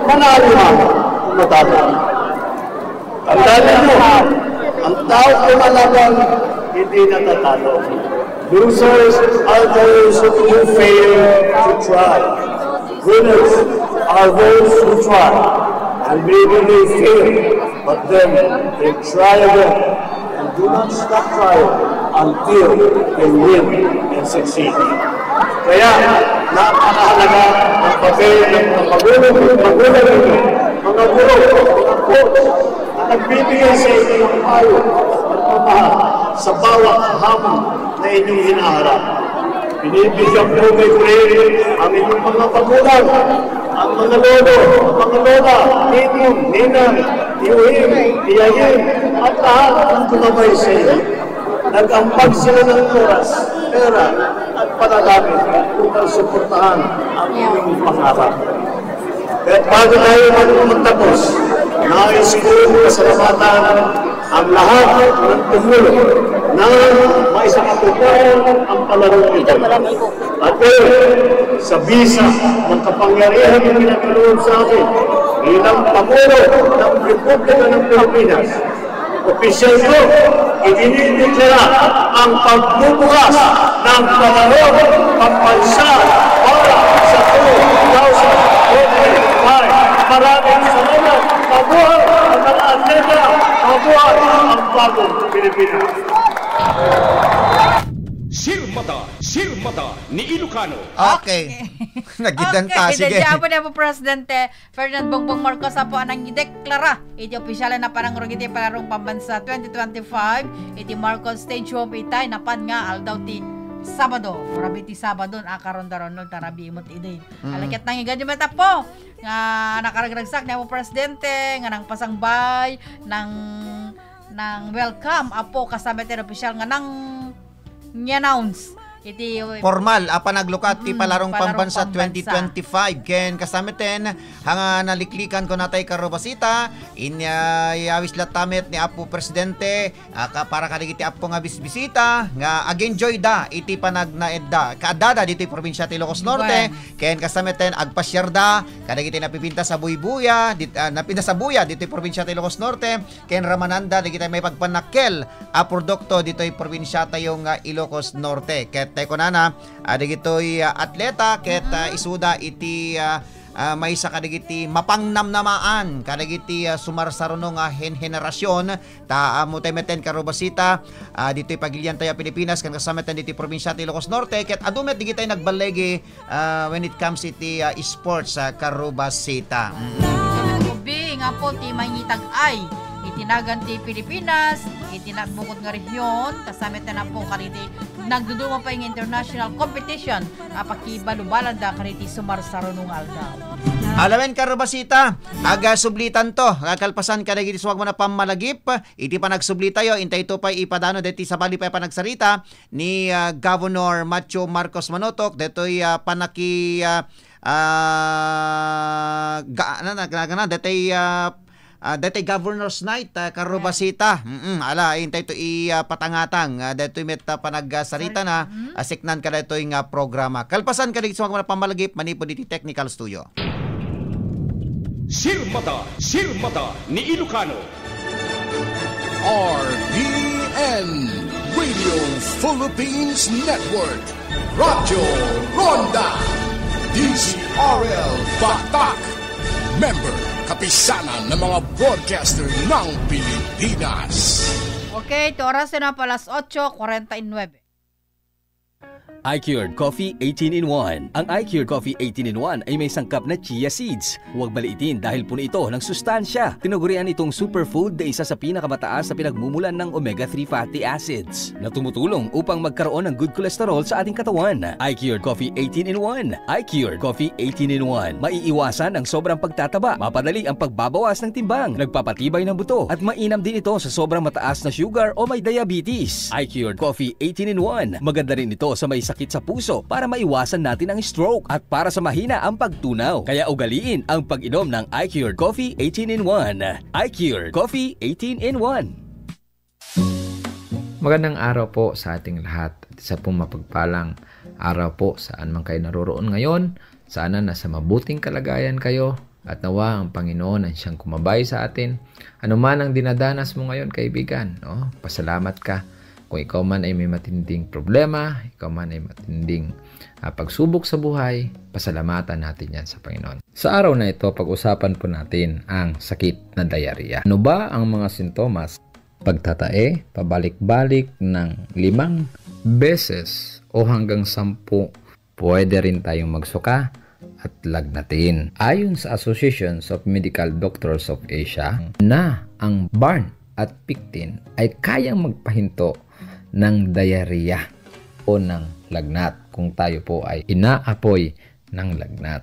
manalo na matalo. Tandaan ninyo, ang tao kumalaban, hindi natatalo. Losers are those who fail to try. Winners are those who try. And maybe they fail, but then they try again and do not stop trying until they win and succeed. Kaya, napakahalaga ang papel ng mga magulang ninyo, mga guro, mga coach, na nagbibigay sa inyo ng payo at pagmamahal sa bawat hamon na inyong hinaharap. Binibigyan po may grade ang inyong mga magulang, ang mga lolo, mga lola, ninong, ninang, tiyuhin, tiyayin, at lahat ng tumabay sa iyo. Nag-ampag sila ng oras, pera, at panalangin upang suportahan ang inyong pangarap. At bago tayo magtapos, nais ko pasalamatan ang lahat ng tumulong na maisakatutuan ang palarong ito. At sa bisa ng kapangyarihan na pinagkaroon sa akin bilang Pangulo ng Republika ng Pilipinas, opisyal ko, idinideklara ang pagbubukas ng palarong pambansa para sa 2025. Maraming salamat. Mabuhay ang mga atleta. Mabuhay ang bagong Pilipinas. Sirmata ni Ilocano. Okay. Nagidanta, sige. Sige, na po Presidente Ferdinand Bongbong Marcos po anang ideklara iti opisyal na parang iti palarong pambansa 2025 iti Marcos Stadium itay napan nga aldaw ti Sabado, murabi ti Sabado akaron-daron tarabi imot iday. Alaket nang igadi mata po nga nakaragragsak ni po Presidente nga nang pasangbay ng welcome apo kasama ti opisyal nga nang ni-announce iti formal panaglukat ti palarong pambansa 2025 ken kasamiten hanga naliklikan ko natay karobasita inyawis latamet ni Apo Presidente para kadagiti Apo nga bisbisita nga agenjoy da iti panagnaedda kaadada dito probinsya ti Ilocos Norte ken kasamiten agpasyarda kadagiti napipinta sa Buybuya napinta sa Buya dito probinsya ti Ilocos Norte ken ramananda digiti may pagpanakkel a produkto dito probinsya tayong Ilocos Norte ket tayo kunana adigitoy atleta ket isuda iti may sa kadagiti mapangnamnamaan kadagiti sumarsaruno nga henerasyon ta mutemeten karobasita ditoy pagilian tayo Pilipinas kan kasametan diti probinsya ti Ilocos Norte ket adumet digitay nagbalegi when it comes iti sports karobasita. Bing apo ti mangitag-ay itinagan ti Pilipinas itinagbukod nga region kasamit na po kariti nagduduma pa yung international competition pakibalubalan da kariti sumarsarunong aldaw. Alamen karobasita aga sublitan to kalpasan kadagiti suwag mo na pamalagip iti pa nagsublita yo intay to pa ipadano deti sa bali pa panagsarita ni Governor Macho Marcos Manotok detoy panaki dati Governor's Night karobasita ala intay to patangatang dito met panagsarita na asiknan kada ito nga programa kalpasan kada sa mga pamalagip manipo diti technical studio. Sirmata ni Ilocano. RPN Radio Philippines Network Radyo Ronda DZRL Batak Member kapisanan ng mga broadcaster ng Pilipinas. Okay, ito oras na pala 8:49. iCured Coffee 18-in-1. Ang iCured Coffee 18-in-1 ay may sangkap na chia seeds. Huwag baliitin dahil puno ito ng sustansya. Tinagurian itong superfood na isa sa pinakamataas na pinagmumulan ng omega-3 fatty acids na tumutulong upang magkaroon ng good cholesterol sa ating katawan. iCured Coffee 18-in-1. iCured Coffee 18-in-1. Maiiwasan ang sobrang pagtataba, mapadali ang pagbabawas ng timbang, nagpapatibay ng buto, at mainam din ito sa sobrang mataas na sugar o may diabetes. iCured Coffee 18-in-1. Maganda rin ito sa may sakit sa puso para maiwasan natin ang stroke at para sa mahina ang pagtunaw. Kaya ugaliin ang pag-inom ng iCured Coffee 18-in-1. iCured Coffee 18-in-1. Magandang araw po sa ating lahat. Isa pong mapagpalang araw po saan man kayo naroroon ngayon. Sana nasa mabuting kalagayan kayo at nawa ang Panginoon ang siyang kumabay sa atin. Ano man ang dinadanas mo ngayon, kaibigan, no? Pasalamat ka. Kung ikaw man ay may matinding problema, ikaw man ay matinding pagsubok sa buhay, pasalamatan natin yan sa Panginoon. Sa araw na ito, pag-usapan po natin ang sakit na diarrhea. Ano ba ang mga sintomas? Pagtatae, pabalik-balik ng 5 beses o hanggang 10. Pwede rin tayong magsuka at lagnatin. Ayon sa Associations of Medical Doctors of Asia, na ang burn at pectin ay kayang magpahinto ng diarrhea o ng lagnat kung tayo po ay inaapoy ng lagnat.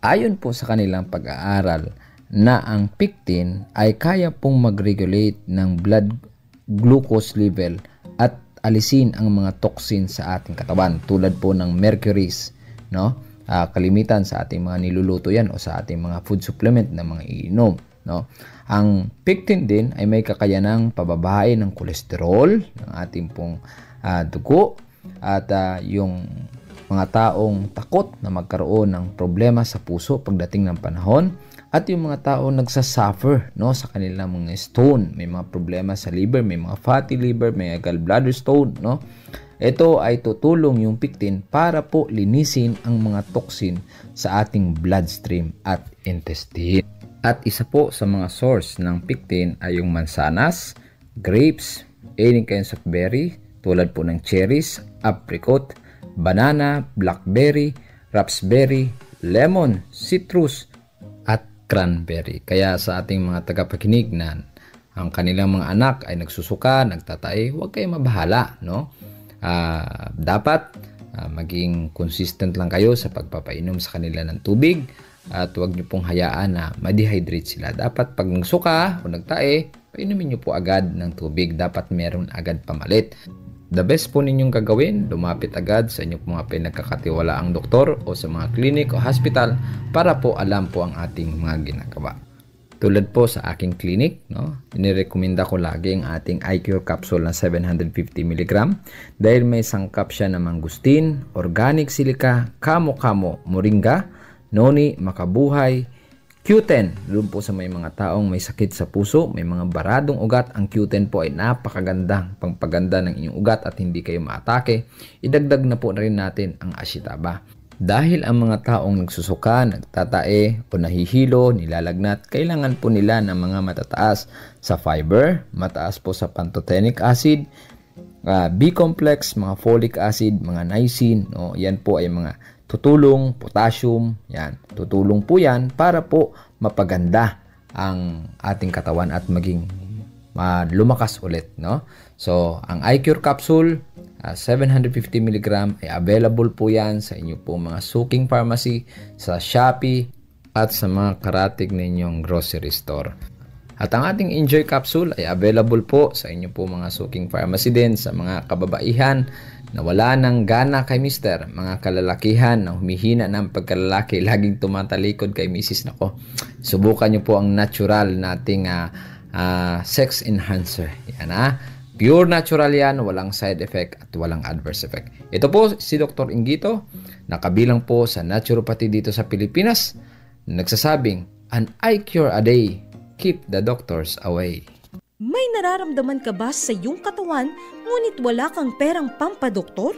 Ayon po sa kanilang pag-aaral na ang pectin ay kaya pong mag-regulate ng blood glucose level at alisin ang mga toxin sa ating katawan tulad po ng mercuries, no? Kalimitan sa ating mga niluluto yan o sa ating mga food supplement na mga iinom, no? Ang pectin din ay may kakayanang pababain ng kolesterol ng ating pong dugo at yung mga taong takot na magkaroon ng problema sa puso pagdating ng panahon at yung mga taong nagsasuffer, no, sa kanilang mga stone, may mga problema sa liver, may mga fatty liver, may gallbladder stone, no? Ito ay tutulong yung pectin para po linisin ang mga toxin sa ating bloodstream at intestine. At isa po sa mga source ng pectin ay yung mansanas, grapes, any kinds of berry tulad po ng cherries, apricot, banana, blackberry, raspberry, lemon, citrus, at cranberry. Kaya sa ating mga tagapakinig na ang kanilang mga anak ay nagsusuka, nagtatae, huwag kayong mabahala, no? Dapat maging consistent lang kayo sa pagpapainom sa kanila ng tubig. At huwag nyo pong hayaan na ma-dehydrate sila. Dapat pag nagsuka o nagtae, painumin nyo po agad ng tubig. Dapat meron agad pamalit. The best po ninyong gagawin, lumapit agad sa inyong mga pinagkakatiwalaang doktor o sa mga clinic o hospital para po alam po ang ating mga ginagawa. Tulad po sa aking clinic, no, inirekomenda ko lagi ang ating iCure capsule na 750 mg dahil may sangkap siya na mangustin, organic silica, kamo-kamo, moringa, noni, makabuhay, Q10. Doon po sa may mga taong may sakit sa puso, may mga baradong ugat, ang Q10 po ay napakagandang pangpaganda ng inyong ugat at hindi kayo maatake. Idagdag na po na rin natin ang ashitaba. Dahil ang mga taong nagsusuka, nagtatae o nahihilo, nilalagnat, kailangan po nila ng mga matataas sa fiber, mataas po sa pantothenic acid, B-complex, mga folic acid, mga niacin, no? Yan po ay mga tutulong, potassium, yan. Tutulong po yan para po mapaganda ang ating katawan at maging lumakas ulit, no? So, ang iCure capsule, 750 mg ay available po yan sa inyo po mga suking pharmacy, sa Shopee, at sa mga karatig ninyong grocery store. At ang ating Enjoy capsule ay available po sa inyo po mga suking pharmacy din sa mga kababaihan na wala ng gana kay mister, mga kalalakihan na humihina ng pagkalalaki, laging tumatalikod kay misis. Nako, subukan nyo po ang natural nating sex enhancer. Yan, pure natural yan, walang side effect at walang adverse effect. Ito po si Dr. Ingito, nakabilang po sa naturopathy dito sa Pilipinas, nagsasabing, an iCure a day, keep the doctors away. May nararamdaman ka ba sa iyong katawan ngunit wala kang perang pampadoktor?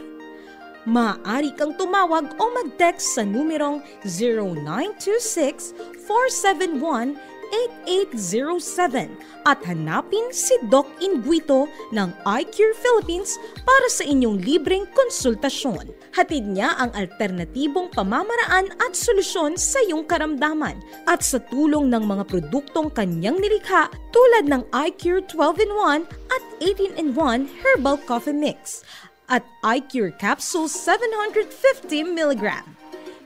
maaari kang tumawag o mag-text sa numerong 0926-471-8807 at hanapin si Doc Inguito ng iCure Philippines para sa inyong libreng konsultasyon. Hatid niya ang alternatibong pamamaraan at solusyon sa iyong karamdaman at sa tulong ng mga produktong kanyang nilikha tulad ng iCure 12-in-1 at 18-in-1 Herbal Coffee Mix at iCure Capsule 750mg.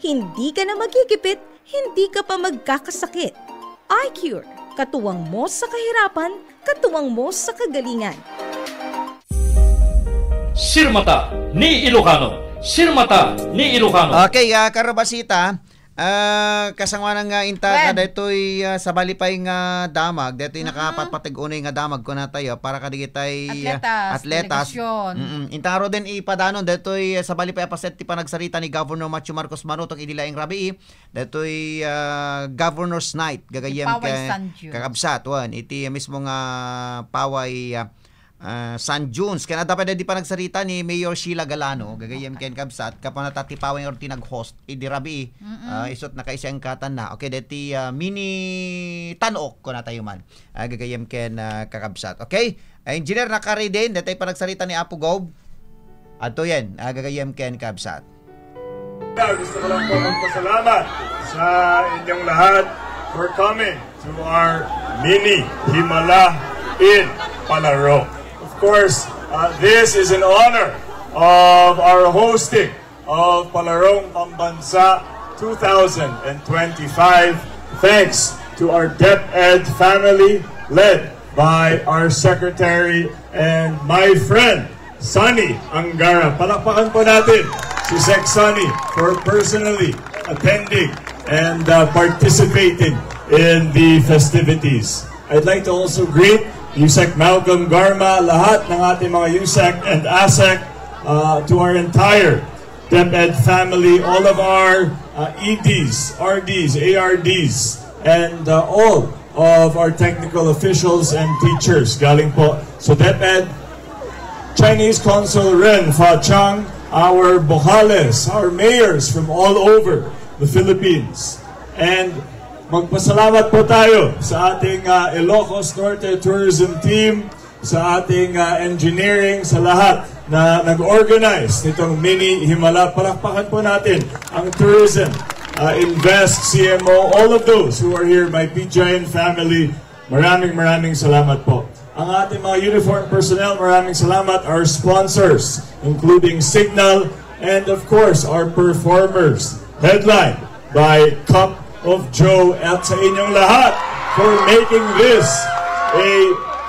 Hindi ka na magigipit, hindi ka pa magkakasakit. iCure, katuwang mo sa kahirapan, katuwang mo sa kagalingan. Sirmata ni Ilocano. Sirmata ni Ilocano. Okay, karabasita, kasangwa nga inta ka detoy sa balipay nga damag, detoy nakapatpatig-unay nga damag ko na tayo para kadigitay atletas. Intaro din ipadanon detoy sa balipay apaset ti panagsarita ni Governor Macho Marcos Manotong idilaing rabii, detoy Governor's Night gagayem kakabsat wan iti mismo nga paway San Junes kaya dapat di pa nagsarita ni Mayor Sheila Galano gagayem ken kabsat kapag natatipawin or tinag-host idirabi isot na kaisang katan na okay deti mini tanok ko na tayo man gagayem ken kakabsat okay engineer nakari din deti pa nagsarita ni Apo Gob ato yan gagayem ken kabsat. Gusto ko lang po magpasalamat sa inyong lahat for coming to our mini Himala in Palaro. Of course, this is in honor of our hosting of Palarong Pambansa 2025. Thanks to our DepEd family led by our secretary and my friend, Sunny Angara. Palakpakan po natin si Sec Sunny for personally attending and participating in the festivities. I'd like to also greet USEC Malcolm Garma, lahat ng ating mga USEC and ASEC, to our entire DepEd family, all of our EDs, RDs, ARDs, and all of our technical officials and teachers. Galing po so DepEd, Chinese Consul Ren Fa Chang, our Bojales, our mayors from all over the Philippines, and magpasalamat po tayo sa ating Ilocos Norte Tourism Team, sa ating engineering, sa lahat na nag-organize nitong mini Himala. Palakpakan po natin ang tourism, Invest, CMO, all of those who are here, my PJN family. Maraming salamat po. Ang ating mga uniform personnel, maraming salamat. Our sponsors, including Signal, and of course, our performers, headlined by Cup of Joe at sa inyong lahat for making this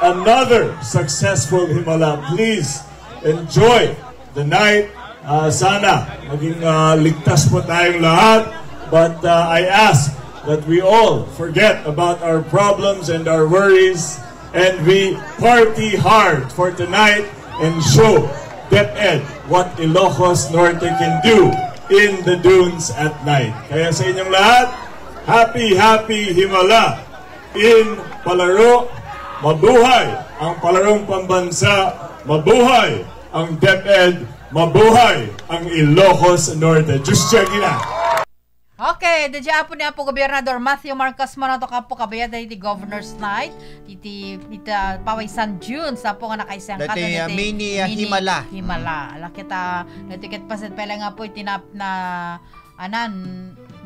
another successful Himala. Please enjoy the night. Sana maging ligtas po tayong lahat, but I ask that we all forget about our problems and our worries and we party hard for tonight and show DepEd what Ilocos Norte can do in the dunes at night. Kaya sa inyong lahat, Happy Himala in Palaro. Mabuhay ang Palarong Pambansa. Mabuhay ang DepEd. Mabuhay ang Ilocos Norte. Just checking out. Okay, dadya po niya po Gobernador Matthew Marcos Manoto ka po kabayad iti Governor's Night iti Paway San June sa po nga nakaisang kato dati mini Himala. Ala kita natiket paset pala nga po itinap na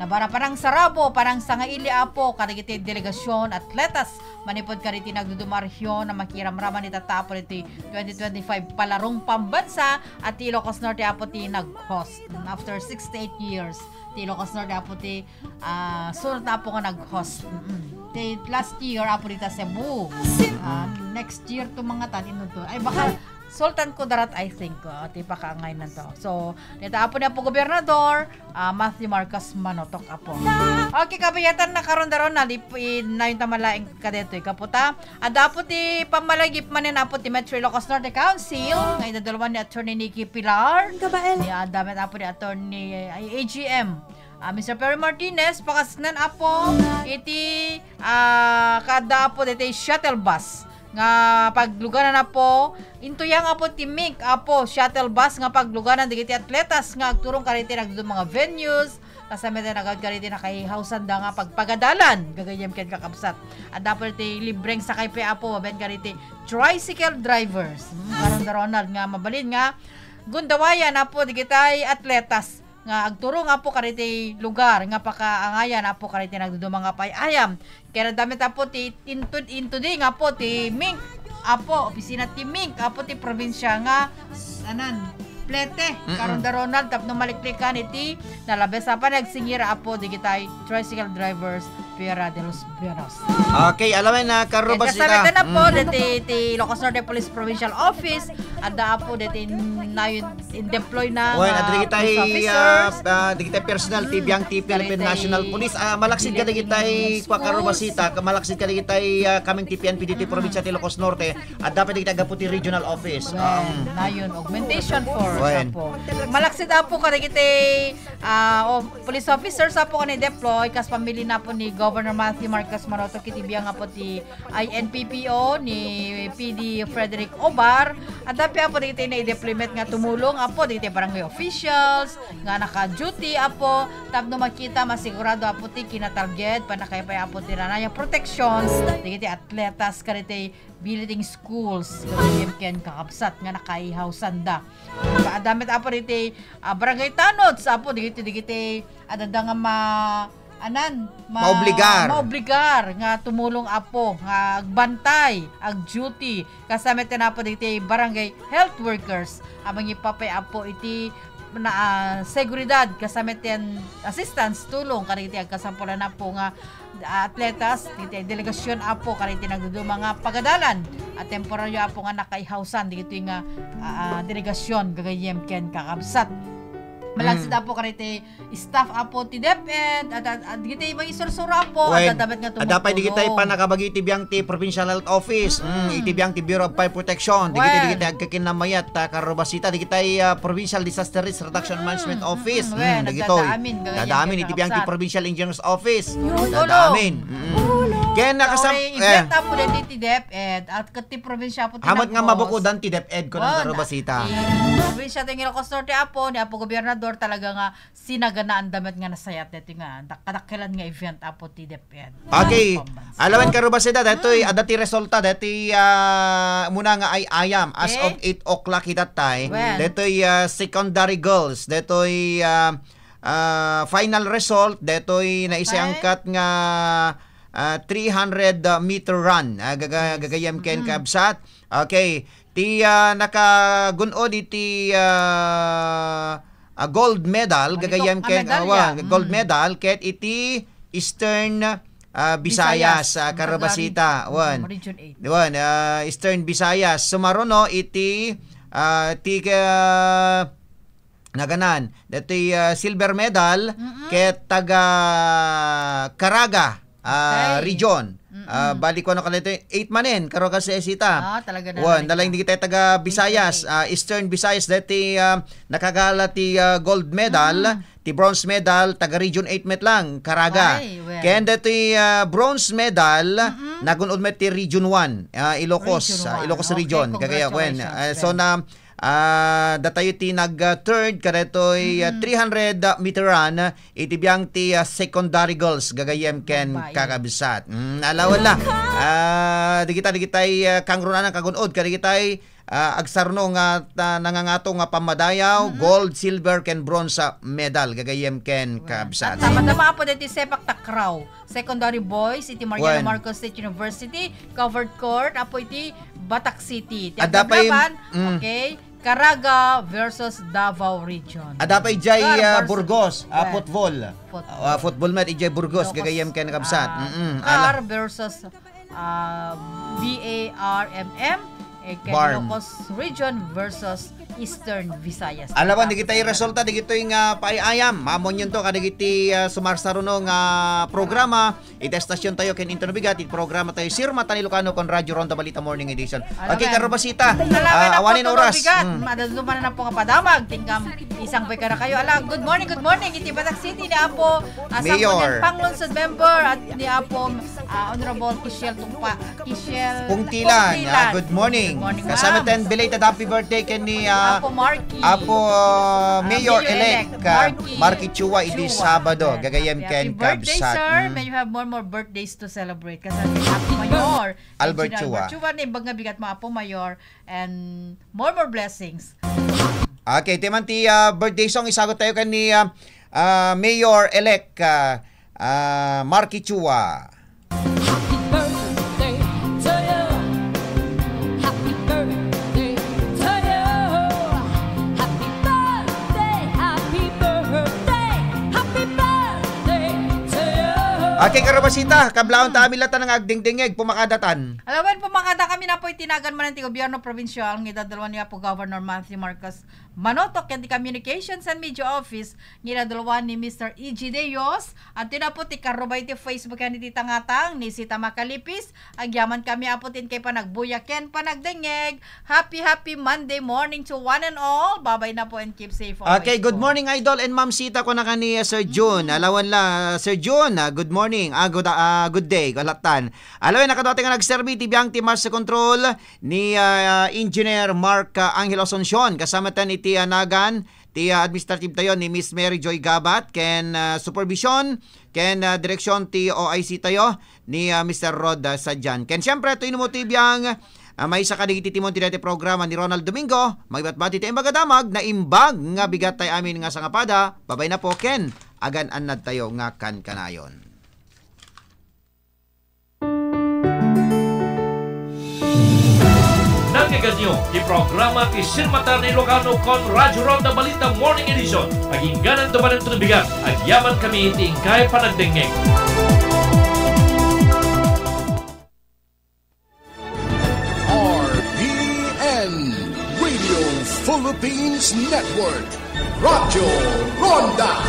nabara parang sarabo, parang sangaili apo, karigiti delegasyon, atletas, manipod kariti nagdudumarhyo na makiramraman ni tatapo niti 2025 Palarong Pambansa at Ilocos Norte apo ti nag-host. After 68 years, ti Ilocos Norte apo ti sunod na apo nga nag-host. Last year apo dita Cebu. Next year to mga tanin to. Ay baka Sultan Kudarat, I think, ti pakaangay na to. So, dito apo na po Gobernador Matthew Marcos Manotok apo. Okay, kabayatan na karon daron na na yung tamalaing kadeto kaputa. Ada po ti pamalagip manin apo ti Metro Ilocos Norte Council. Ngayon dadalawan ni Attorney Nikki Pilar. Gabael. Ni damit apo ni Attorney AGM. Mr. Perry Martinez, pakasnan apo iti kada apo dito shuttle bus nga pagluganan na po intuyang apo ti Mink apo shuttle bus nga pagluganan digiti atletas nga agturong kariti nagdudong mga venues kasama tayo nagad kariti nakahihawsan da nga pagpagadalan gagayam ken kakabsat at dapat ti libreng sakay pe apo maben kariti tricycle drivers karon da Ronald nga mabalin nga gundawayan apo digitay atletas nga agturo nga po kariti lugar nga pakaangayan apo kariti nagdudong mga payayam kaya damit apo ti into di nga po ti Mink apo opisina ti Mink apo ti probinsya nga Plete karon da Ronald tapno maliklikan iti nalabes pa nagsingira apo digitay tricycle drivers Piera de los Veros. Okay, alamin na karubasita. Kasama na po dati Ilocos Norte Police Provincial Office ada po dati nayon in-deploy na digitay personal tibiyang ti Philippine National Police. Malaksid ka digitay kwa karubasita, malaksid ka digitay kaming ti PNP diti probinsya ti Ilocos Norte at dapat digitay gaputi regional office. Nayon augmentation force po. Malaksid po ka digitay police officers po ni deploy kas pamili na po ni Governor Matthew Marcos Maroto kitibiyang nga po ti INPPO ni PD Frederick Obar at dapi po dito na i-deployment nga tumulong apo dito barangay officials nga naka-duty apo tapno makita masigurado apo ti kinatarget panakay pa apo ti ranayang protections dito atletas karite billeting schools ken kakabsat nga nakaihawsan da damit apo dito barangay tanods apo dito adada nga maobligar nga tumulong apo nga agbantay ag duty kasama tinapo dito barangay health workers amang ipapay apo iti na seguridad kasama ten assistance tulong kariti ag kasampulan na po nga atletas dito delegasyon apo kariti nagdudu mga pagadalan at temporaryo apo nga nakaihawsan dito nga delegasyon gagayem ken kakabsat malaksid apo karite staff apo ti DepEd at digitay mga isursura apo at dapat nga tumutulong. Dapat digitay pa nakabagi tibiyang ti Provincial Health Office, itibiyang ti Bureau of Fire Protection, digitay agkakinamayat karubasita digitay Provincial Disaster Risk Reduction Management Office. Digitoy. Dadamin itibiyang ti Provincial Engineers Office. Dadamin. Kaya event apo din ti DepEd at kati probinsya apo hamat nga mabukudan ti DepEd ko ng karubasita. Probinsya ti Ilocos Norte apo ni apo gobernador talaga nga sinaganaan damit nga nasayat dito nga kadakilan nga event apo ti DepEd. Okay. Alawan karubasita datoy adati resulta dati muna nga ay ayam as of 8 o'clock hitatay. Datoy secondary girls, datoy final result, datoy naisiangkat nga 300 meter run gagayam ken kabsat. Okay, ti nakagunod iti gold medal gagayam ken gold medal ket iti Eastern Visayas karabasita Eastern Visayas sumaruno iti naganan dati silver medal ket taga Caraga region. Balik ko na kalito 8 manen karo kasi esita. Talaga na. Dalang di kita taga Visayas, Eastern Visayas dati nakagala ti gold medal, ti bronze medal taga region 8 met lang, Caraga. Ken dati bronze medal nagunod met ti region 1, Ilocos region. Kagaya so na datayo ti nag-third karetoy 300 meter run itibiyang ti secondary girls gagayem ken kakabisat. Alawan la digitay kangrunan kagunod kadigitay agsarno nga nangangato nga pamadayaw gold, silver ken bronze medal gagayem ken kakabisat. Tama po diti sepak takraw secondary boys iti Mariano Marcos State University covered court apo iti Batak City. Okay. Caraga versus Davao Region. Adapay jay Burgos, football match ijay Burgos gagayem ken kabsat. Car versus BARMM Ilocos Region versus Eastern Visayas. Alawan digitay resulta digitoy nga paayam mamon yun to kadigiti sumarsaruno nga programa itestasyon tayo ken interbigat it programa tayo Sirma Tanilocano kon Radyo Ronda Balita Morning Edition. Okay karubasita awanin oras madadluman na po nga padamag tingkam Isang pagkara kayo. Ala, good morning. Iti Batak City ni Apo. Mayor. Panglonsod member at ni Apo Honorable Kishel Pungtilan. Good morning. Kasama tayo belated happy birthday kay ni Apo Marky. Apo Mayor-elect Marky Chua idi Sabado. Gagayam ken Happy birthday, sir. May you have more birthdays to celebrate. Kasi Apo Mayor. Albert Chua. Ni Baga bigat mo Apo Mayor and more blessings. Okay, timanti birthday song isagot tayo kan ni Mayor-elect Marky Chua. Okay, karabasita, kablaon ta amilatan ng agdingdingeg pumakadatan. Alawan, pumakada kami na po itinagan man ng gobyerno provincial ng idadalawan niya po Governor Matthew Marcos Manotok and the Communications and Media Office ng idadalawan ni Mr. E.G. Deos at tinapot ikarubay ti Facebook yan iti tangatang ni Sita Makalipis agyaman kami aputin kay panagbuyaken panagdingeg. Happy Monday morning to one and all. Babay na po and keep safe always. Okay, good morning Idol and Ma'am Sita ko na kani Sir June. Alawan la Sir June, good morning. Good day, kalatan. Alawan nakadati nga nagserbi ti biyang ti Master Control ni Engineer Mark Angel Asuncion kasama tan iti Nagan ti administrative tayo ni Miss Mary Joy Gabat ken supervision ken direksyon ti OIC tayo ni Mr. Rod Sadjan. Ken syempre to inumo ti biyang may isa kadigiti timon ti dati programa ni Ronald Domingo magbatbati ti imbagadamag na imbag nga bigat tay amin nga sangapada. Babay na po ken agan annad tayo nga kan kanayon. Nangyagan nyo, programa Isinmata ni Ilocano con Radyo Ronda Balita Morning Edition. Pagingganan tumanan tunubigan, agyaman kami itingkay panagdengeng. RPN Radio Philippines Network Radyo Ronda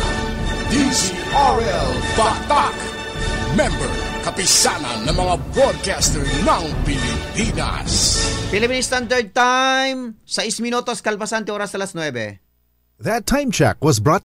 DZRL Batak Member kapisanan ng mga broadcaster ng Pilipinas. Philippine Standard Time, 6 minutos kalpasan ti oras alas 9. That time check was brought